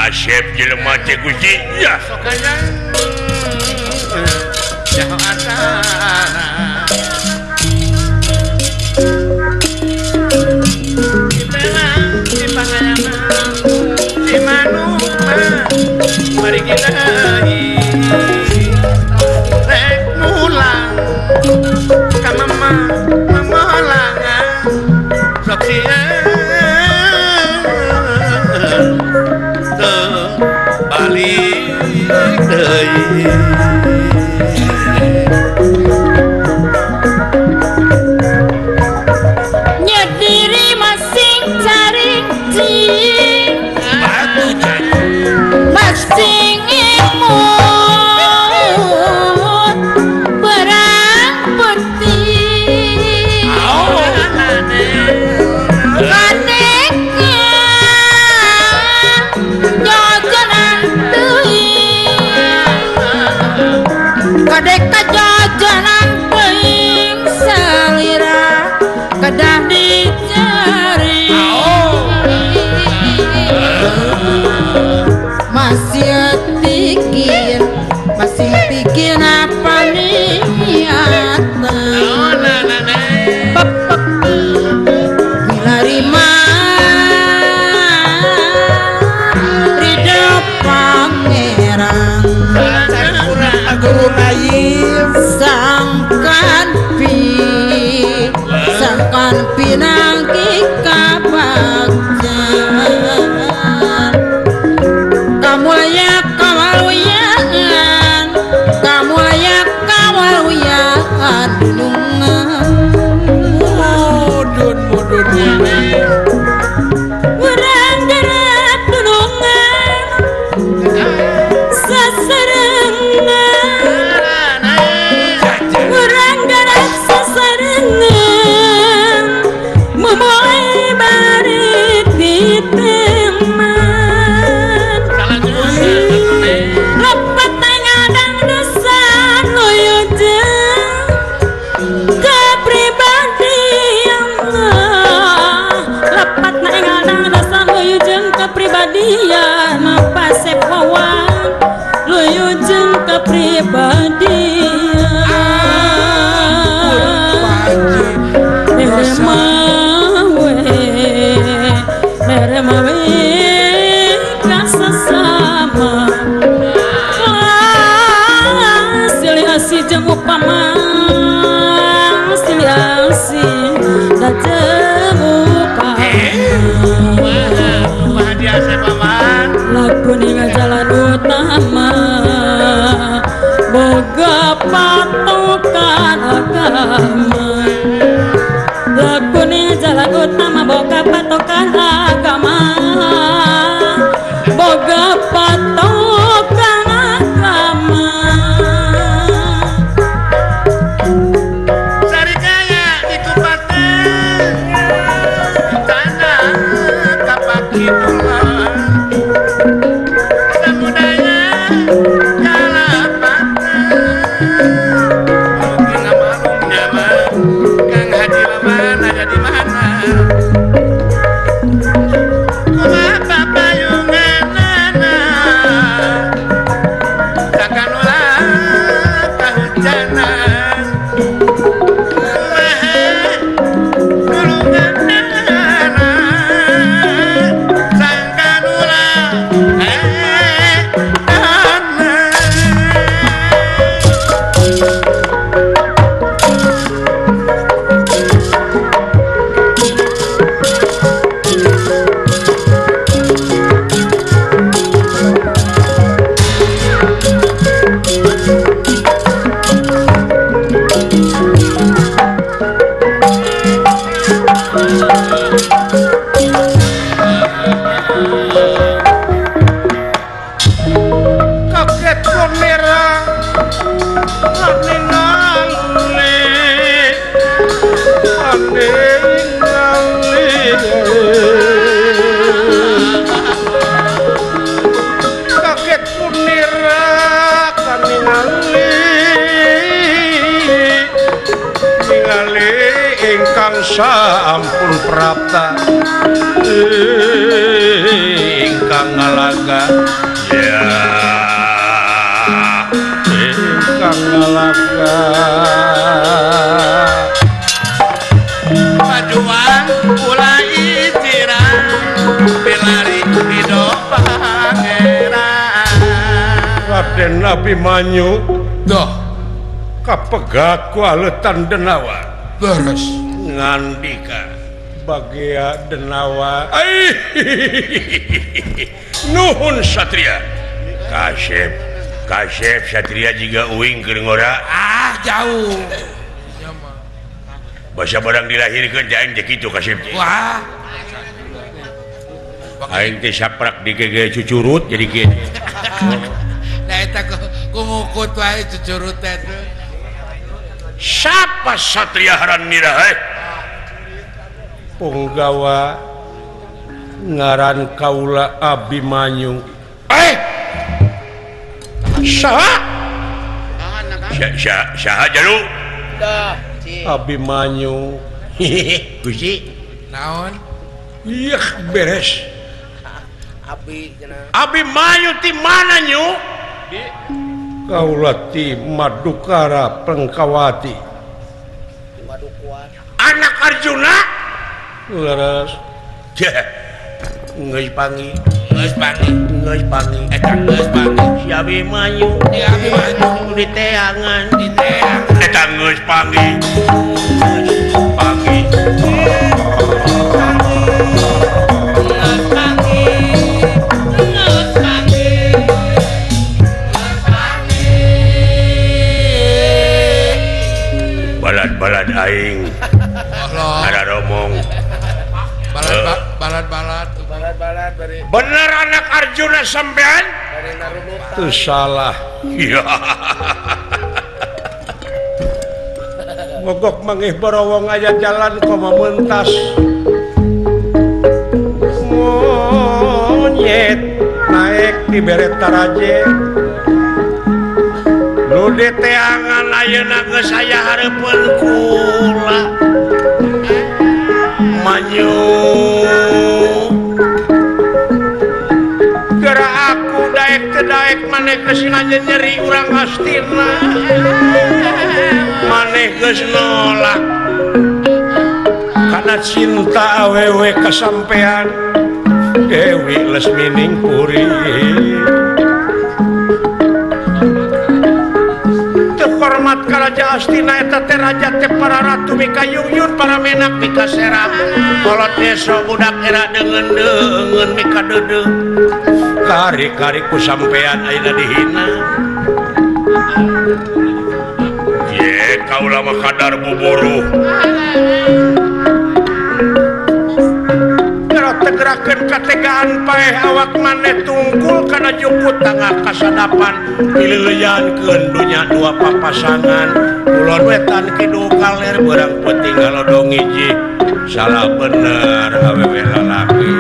Kasep jelema teh Gusti. Ya. Sok hayang nyaho asana. Dipelang di pangayaman si manuk mah mari kita rek mulang ka mama mamolangan sok sieun teu balik deui. Nyediri masing cari cing Batu masing imut perang putih aneka jajanan teuing kadeka jajanan teuing salira kedah dicari masih pikir masih pikir apa niatna pepek milarima ridho pangeran Guru Naim sangkan pi sangkan pinangki kabagjan kamulya kawaluyan kamulya kawaluyan dunungan Mudun mudun urang darat dunungan sasarengan urang darat sasarengan memoe bari diteman lepat ngadang dosa nuyu jeung kepribadian lepat ngadang dosa nuyu jeung kepribadian pasep wawan luyu jeung kepribadian meremawe meremawe kasasama silih asih jeung upama silih asih jeung upama Kumaha dia paman lagu ningal jalan utama boga patokan agama lagu ningal jalan utama boga patokan agama boga patokan agama Sarikaya di kupaten tanah kapak kidungan samudaya kalapatan mungkin malum nyaman Kang Haji Laman ada di mana kumaha papayunganana takkan ulah kahujanan kumaha nulunganana sangkan ulah ana. Kaget merah ningali ningali kaget merah ningali ningali ingkang sampun prapta ingkang ngalaga ngalaka ya ingkang ngalaka pajuang ulah iciran pilari hidup pangeran Raden Abimanyu doh kapegat ku aletan denawa beres ngandika bagia denawa. Nuhun Satria kasep kasep Satria juga uing keur ngora ah jauh basa barang dilahirkeun teh aing teh kitu kasep teh. Wah aing teh saprak di gege cucurut jadi kieu. Nah eta ku ngukut wae cucurut teh. Siapa Satria haran nira heh? Punggawa ngaran kaula Abimanyu. Saha? Saha jalu? Abimanyu. Gusti. Naon? Ih, beres. Abi cenah. Abimanyu ti mana nyu? Kaula ti Madukara Prengkawati. Madukuan. Anak Arjuna? Leres. Geus pangi. Geus pangi. Geus pangi. Eta geus pangi. Si Abimanyu. Si Abimanyu diteangan. Diteangan. Eta geus pangi. Geus pangi. Geus pangi. Geus pangi. Geus pangi. Balad-balad aing. Ada romong. Balad-balad balad-balad bari. Bener anak Arjuna sampean? Itu salah. Iya. Mogok mangih borowong aya jalan koma mentas. Monyet naik di beret taraje. Nu diteangan ayeuna geus aya hareupeun kula. Manyu gara aku daek teu daek maneh geus nyeri urang Astina maneh geus nolak kana cinta awewe kasampean Dewi Lesmining Puri hormat ka Raja Astina eta teh raja teh para ratu mika yuyun para menak mika serap kolot desa budak era deungeun-deungeun mika deudeuh kari-kari ku sampean ayeuna dihina ye kaula mah kadar buburuh tegerakeun kategaan paeh awak maneh tungkul kana jukut tangah kasadapan dileuleyankeun dunya dua papasangan kulon wetan kidul kaler beurang peuting ngalodong hiji salah bener awewe lalaki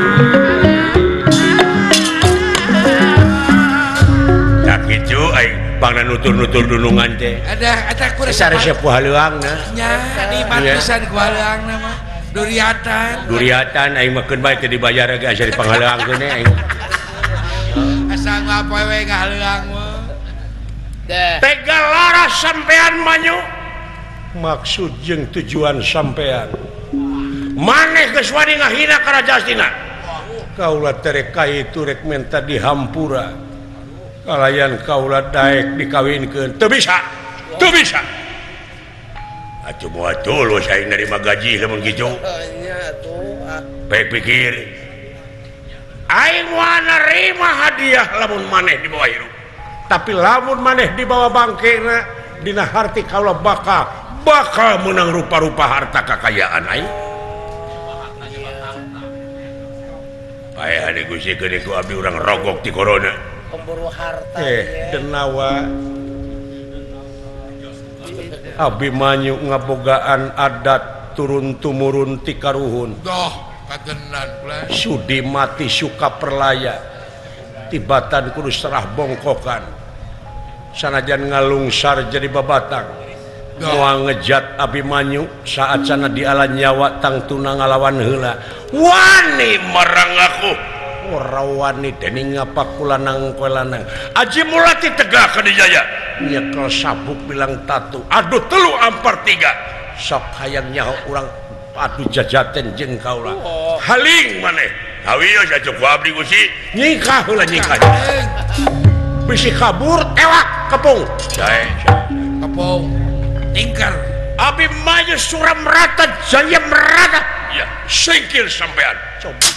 tak kitu aing pangna nutur-nutur dunungan teh ada eta ku resep ku haleuangna nya nikmat pisan ku haleuangna mah duriatan duriatan aing mah keun bae teu dibayar ge asa dipanghaleangkeun aing asa ngapoe we ngahaleuang mah tega laras sampean manyu maksud jeung tujuan sampean maneh geus wani ngahina ka Raja Astina kaula terek ka itu rek menta dihampura kalayan kaula daek dikawinkeun teu bisa teu bisa. Atuh moal tulus aing nerima gaji lamun kitu. Nya atuh. Baik pikir. Aing moal nerima hadiah lamun maneh dibawa hirup. Tapi lamun maneh dibawa bangkena dina harti kaula bakal meunang rupa-rupa harta kakayaan aing. Paehan Gusti geuning ku abdi urang rogok ti corona. Pemburu harta. Denawa Abimanyu ngabogaan adat turun tumurun ti karuhun. Doh, katenan kula. Sudi mati suka perlaya. Tibatan kudu serah bongkokan. Sanajan ngalungsar jadi babatang. Moal ngejat Abimanyu saat sana diala nyawa tangtuna ngalawan heula. Wani marang aku. Ora wani dening ngapa kulanang kowe lanang. Aji mulati tegak ka dijaya. Nyekel sabuk bilang tatu. Aduh 3 ampar 3. Sok hayang nyaho urang adu jajaten jeung kaula. Haling maneh. Hawieu saja ku abdi Gusti. Nyikah heula nyikah. Bisi kabur tewak kepung. Jae. Kepung. Tingkar. Abi maju suram rata jaya merata. Ya, singkir sampean. Coba.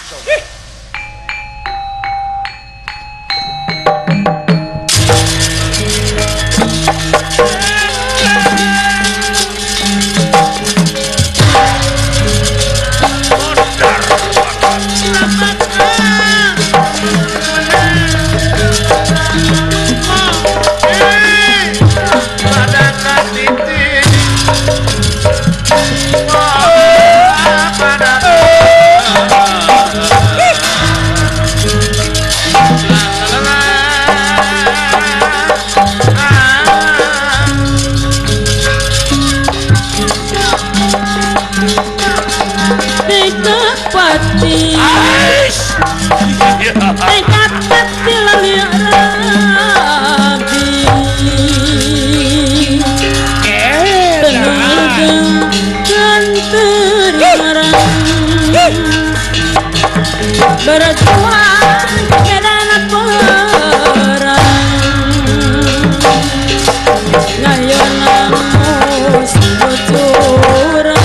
Berjuang medan perang ngayona musuh curang.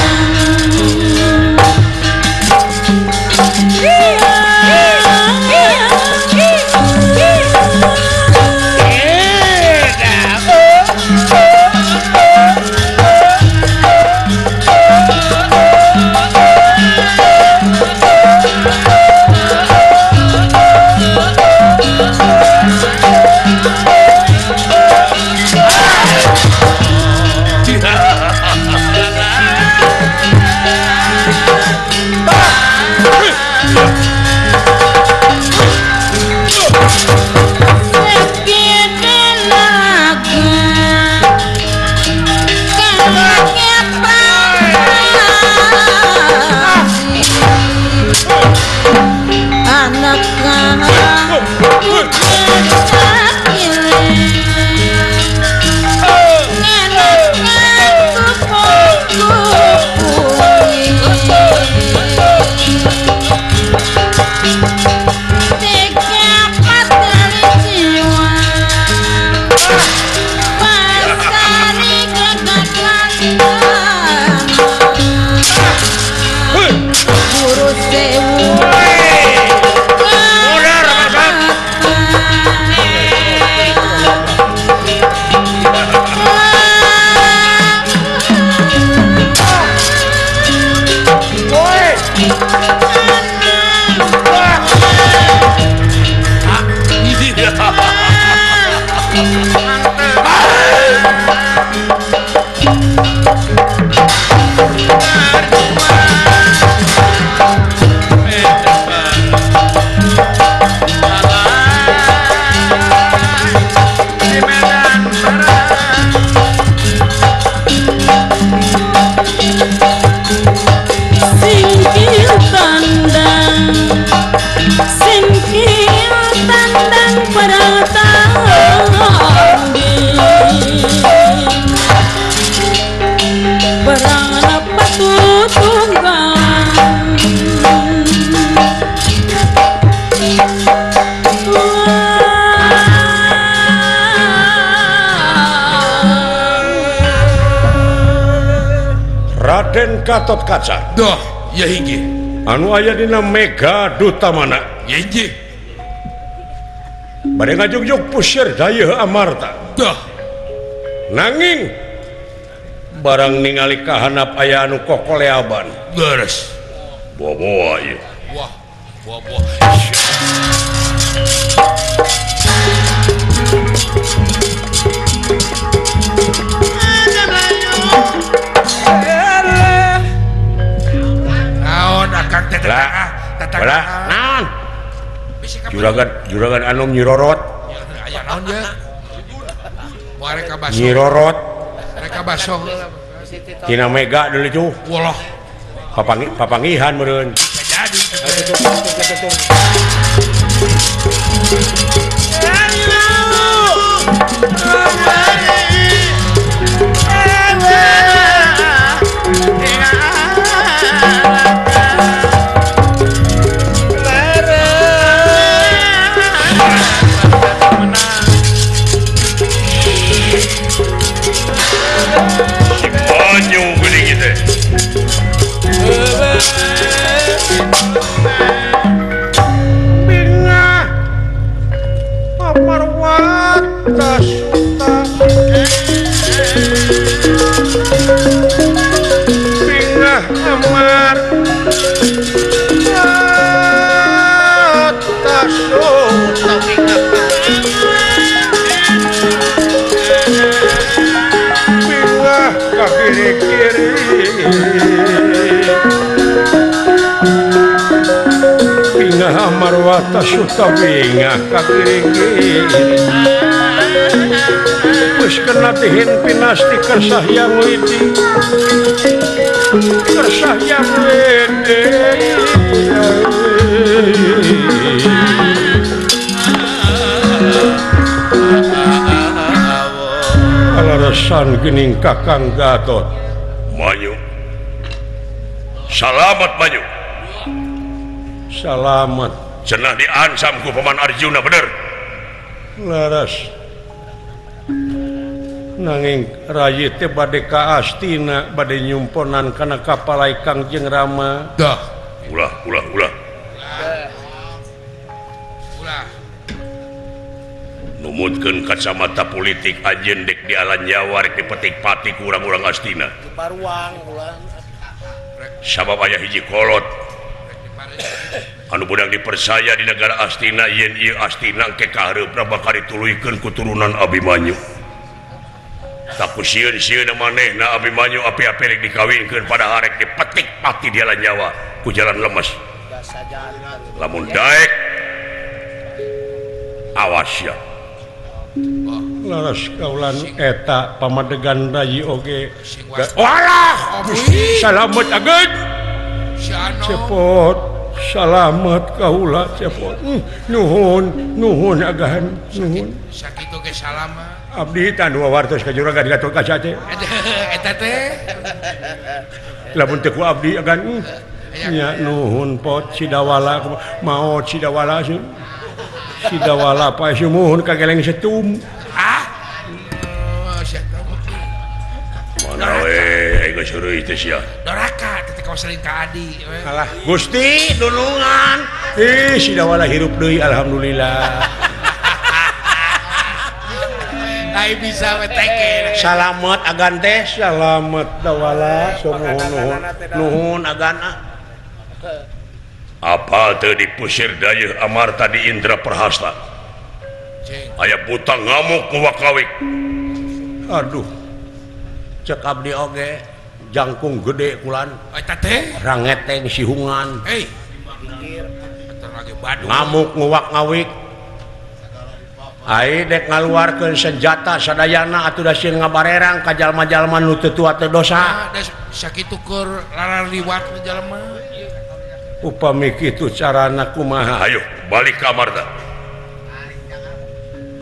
Raden Gatot Kaca. Duh, ya hiji. Anu aya dina Mega Duta mana? Ya hiji. Bade ngajugjug pusir dayeuh Amarta. Duh. Nanging barang ningali kahanap aya anu kokoleaban. Beres. Boboa ieu. Wah, boboa. Naon? Juragan juragan anom nyirorot. Aya naon ye? Moal reka baso. Nyirorot. Reka baso. Tina Mega deui tuh. Walah. Papangihan meureun. Jadi. Amarwata Suta bingah Amar Wata Suta bingah ka kiri-kiri bingah Amarwata Suta bingah ka kiri-kiri geus kena tihin pinasti kersah yang widi kersah yang widi Alasan gening Kakang Gatot Manyu salamat Manyu salamat cenah diancam ku Paman Arjuna bener laras nanging rayi teh bade ka Astina bade nyumponan kana kapalai Kangjeng Rama dah ulah ulah ulah ulah numutkeun kacamata politik anjeun dek di alan Jawa rek dipetik-patik ku urang-urang Astina paruang ulah sabab aya hiji kolot anu budak dipercaya di negara Astina yen ieu Astina engke kahareupna bakal dituluykeun ku turunan Abimanyu tak sieun-sieun manehna Abimanyu api-api rek dikawinkeun pada harek dipetik-pati di alan Jawa ku jalan lemes lamun daek awas ya laras kaulan eta pamadegan rayi oge walah salamet ageun cepot salamet kaula cepot nuhun nuhun agahan nuhun sakitu ge salamat abdi tan dua wartos ka juragan Gatot Kaca teh eta teh lamun teu ku abdi agan nya nuhun pot Sidawala maot Sidawala Sidawala pae sumuhun kageleng setum ah mana we geus heureui teh sia doraka teh kawasalin ka adi alah Gusti nulungan ih Sidawala hirup deui alhamdulillah ai bisa we teke salamet agan teh salamet Dawala sumuhun nuhun nuhun agan ah apal teu dipusir dayeuh Amarta di Indra Prahasta aya buta ngamuk nguwak-ngawik aduh cek abdi oge jangkung gede kulan eta teh rangeteng sihungan hei ngamuk nguwak-ngawik ai dek ngaluarkeun senjata sadayana atuh da sieun ngabarerang ka jalma-jalma nu teu tua teu dosa sakitu keur laraliwat jalma upami kitu carana kumaha ayo balik ka Amarta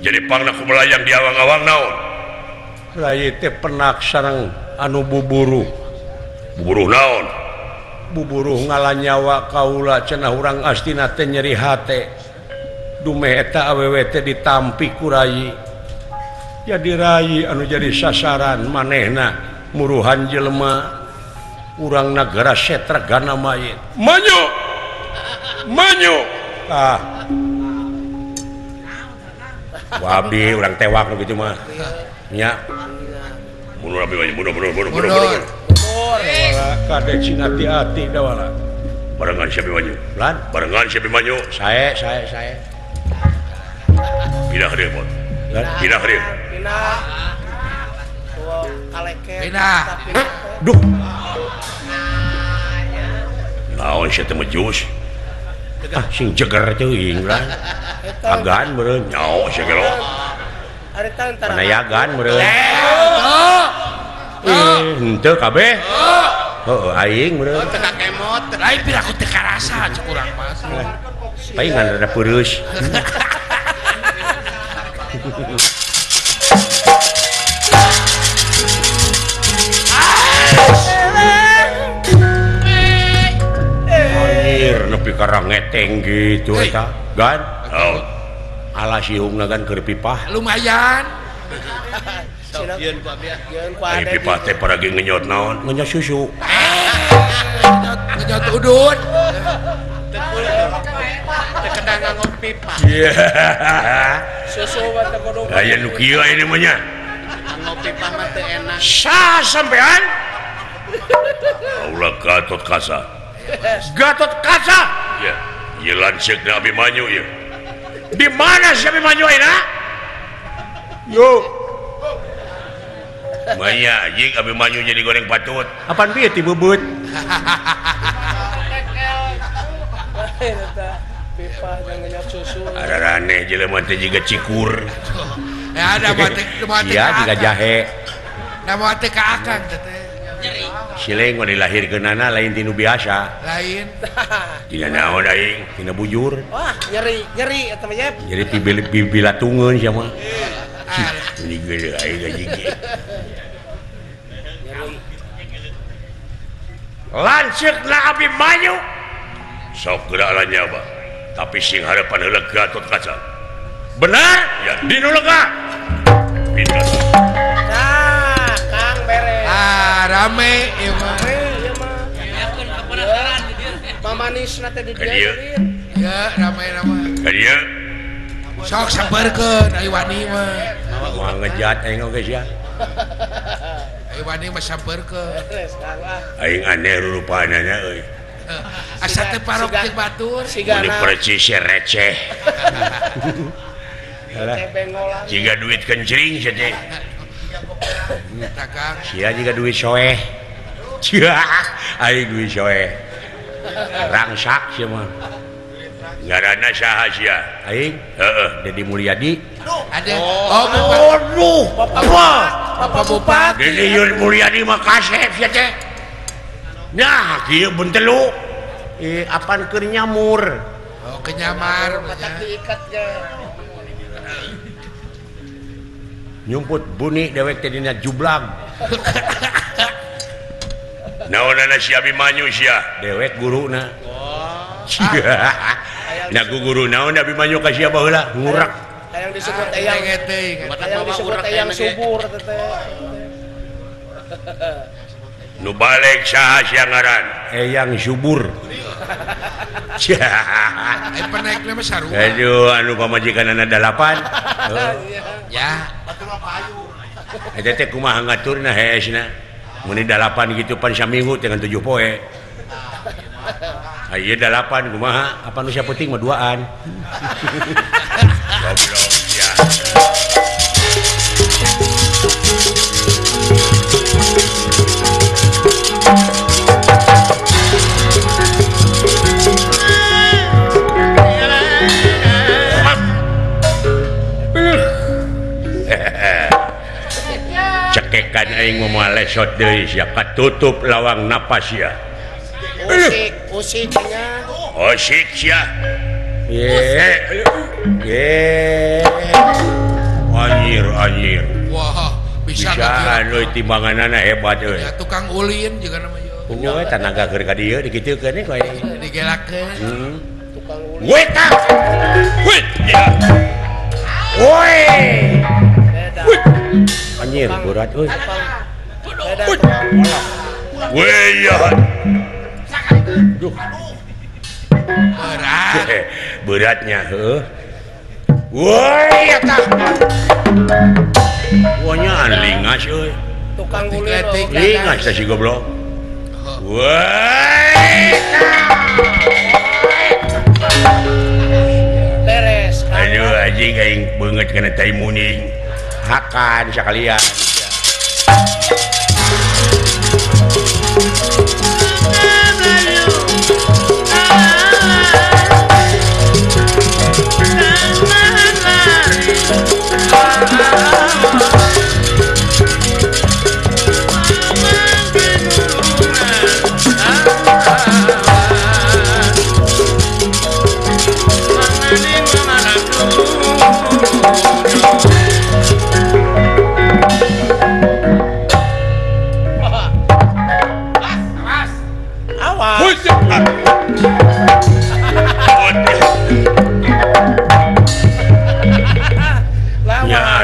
jadi pangna ku melayang di awang-awang naon rai teh penak sareng anu buburuh buburuh naon buburuh ngalanyawa kaula cenah urang Astina teh nyeri hate dumeh eta awewe teh ditampi ku rayi jadi rayi anu jadi sasaran manehna muruhan jelema urang nagara Setregana mayit Manyu Manyu ah wabi urang tewak nu kitu mah nya mundur abi Manyu mundur mundur mundur mundur kade cing ati-ati dawala barengan si Abimanyu lan barengan si Abimanyu sae sae sae pindah deui pot pindah deui pindah kaleke pindah duh naon sia teh mejus ah sing jeger teuing lah agan meureun nyaho sia gelo panayagan meureun henteu kabeh heuh aing meureun teu kakemot lain piraku teu karasa cek urang mah paingan rada peureus Anjir nepi ka rangeteng gitu eta gan naon ala siungna gan keur pipah lumayan Yeun ku abdi yeun ku ai ade pipah teh paragi ngenyot naon ngenyot susu ngenyot udun teu kedang nganggo pipa. Iya. Susu mah teu kudu. Aya nu kieu aya mah nya. Ngopi mah teu enak. Sah sampean? Kaula Gatot Kaca. Gatot Kaca? Ya, ieu lanceukna Abimanyu ieu. Di mana si Abimanyu ayeuna? Yo. Maya anjing Abimanyu jadi goreng patut. Apaan bieu ti bebeut? Ararane jelema teh jiga cikur. Ya ada mate mate. Iya jiga jahe. Da mate ka akang teh. Sileng mah dilahirkeunana lain tinu biasa. Lain. Tina naon aing? Tina bujur. Wah, nyeri, nyeri eta mah yep. Nyeri pibilatungeun sia mah. Ini geuleuh aing gajigi. Lanceukna Abimanyu. Sok geura alanya bah. Tapi sing harapan heula Gatot Kaca. Benar? Ya, dinu lega. Pindah. Nah, Kang beres. Ah, rame ieu mah. Ieu mah. Mamanisna teh di dieu. Ya, rame-rame. Ka dieu. Sok sampeurkeun ai wani mah. Moal ngejat aing oge sia. Ai wani mah sampeurkeun. Aing aneh rurupaanana euy. Asa teh parok jeung batur meuni percis receh. Jiga duit kencring sia teh. Sia jiga duit soeh. Aing duit soeh. Rangsak sia mah. Ngaranna saha sia? Aing? Heeh, Dedi Mulyadi. Ada. Oh, aduh, Bapak Bupati. Dedi Mulyadi mah kasep sia teh. Nah, kieu bentelu. Apaan keur nyamur? Oh, kenyamar. Matak diikat ge. Nyumput buni dewek teh dina jublag. Naonana si Abimanyu sia? Dewek guruna. Oh. Nah, guru naon Abimanyu ka sia baheula? Ngurak. Hayang disebut eyang hayang disebut eyang subur teh. Nu balik saha sia ngaran? Eyang subur. Ai penaikna mah sarua. Aduh, anu pamajikanana 8. Ya. Eta teh kumaha ngaturna heesna. Mun 8 gitu pan saminggu teh ngan 7 poe. Ieu 8 kumaha? Apa nu sapenting mah duaan. Goblok ya. Cekekan aing moal lesot deui sia katutup lawang napas sia. Usik, usik nya. Usik sia. Ye. Ye. Anjir, anjir. Wah, bisa anu timbanganana hebat euy. Ya tukang ulin juga namanya. Punya tanaga keur ka dieu dikitukeun ku aing. Digelakeun. Heeh. Tukang ulin. Weh tah. Weh. Ya. Woi. Anjir berat euy. Weh ya. Duh. Berat. Beratnya heuh. Woi eta. Wanya lingas euy. Tukang ulin. Lingas teh si goblok. Woi. Beres. Aduh anjing aing beungeut kana tai muning. Hakan sakalian.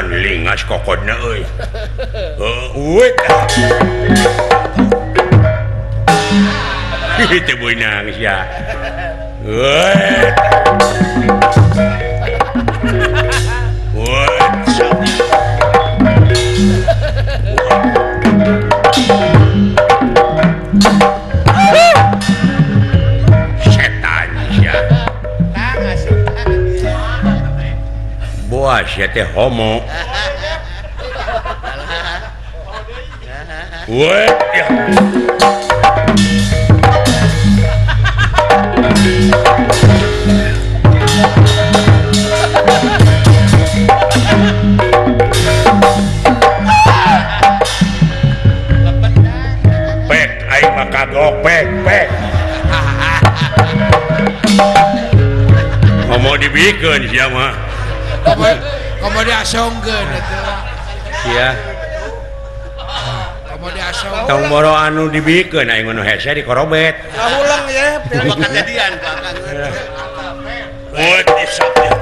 Lingas kokodna euy. Heuh, teu beunang sia. Woi. Abina teh homo. Weh, ya. Pek, aing mah kagok, pek, pek. Komo dibikeun sia mah. Komo diasongkeun atuh. Sia. Komo diasong. Tong boro anu dibikeun aing nu hese dikorobet. Ngahuleng ya, bakal kejadian bakal. Woi, disapnya.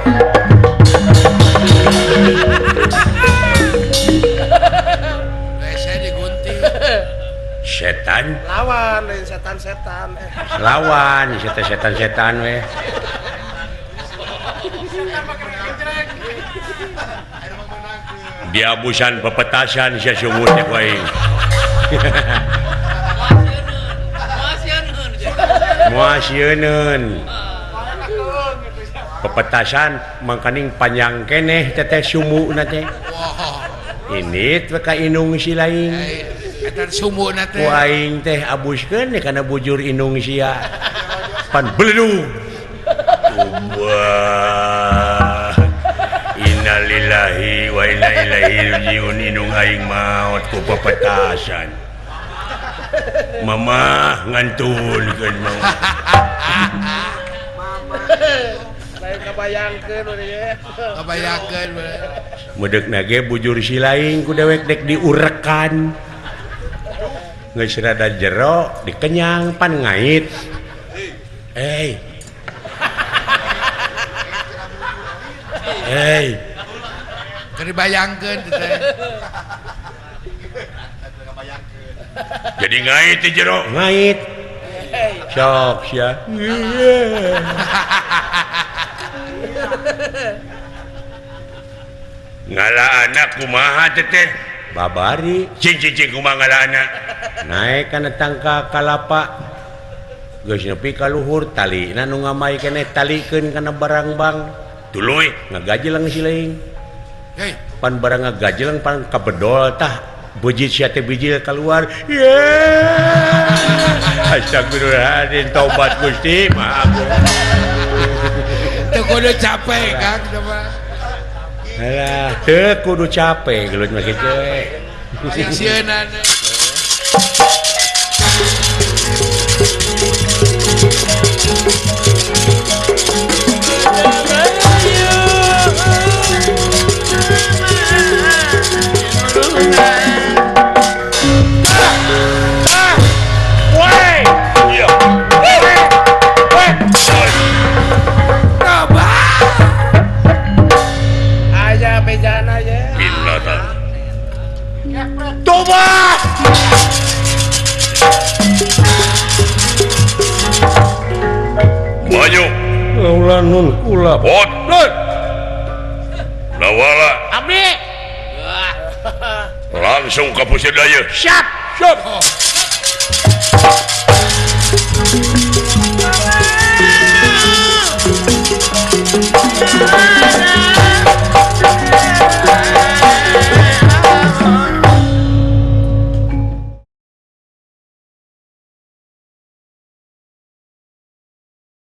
Hese digunting. Setan lawan lain setan-setan. Lawan setan-setan we. Diabusan pepetasan sia sumur teh ku aing. Moal sieuneun. Pepetasan mangkaning panjang keneh teteh sumuna teh. Ini teh ka indung si lain. Eta sumuna teh. Ku aing teh abuskeun kana bujur indung sia. Pan beledug. Wah. Innalillahi wa inna ilaihi rajiun indung aing maot ku pepetasan. Mamah ngantunkeun mama. Lain kabayangkeun we. Kabayangkeun we. Medeukna ge bujur si lain ku dewek dek diurekan. Geus rada jero dikenyang pan ngait. Hey. Hey. Keur dibayangkeun teh. Jadi ngait di jero. Ngait. Sok sia. Ngala anak kumaha teteh? Babari. Cing cing cing kumaha ngala anak? Naek kana tangka kalapa. Geus nepi ka luhur talina nu ngamai keneh talikeun kana barangbang. Tuluy ngagajeleng si laing. Hei, pan barang ngagajeleng pan kabedol tah. Bujit sia teh bijil keluar. Yeay. Astagfirullahaladzim, taubat Gusti, maaf. Teu kudu capek, Kang, teu mah. Alah, teu kudu capek gelut mah kitu we. Sing sieunana. Tobat! Banyu. Ulah nun kula. Bot. Lawala. Abdi. Langsung ke pusir daya. Siap. Siap. Oh.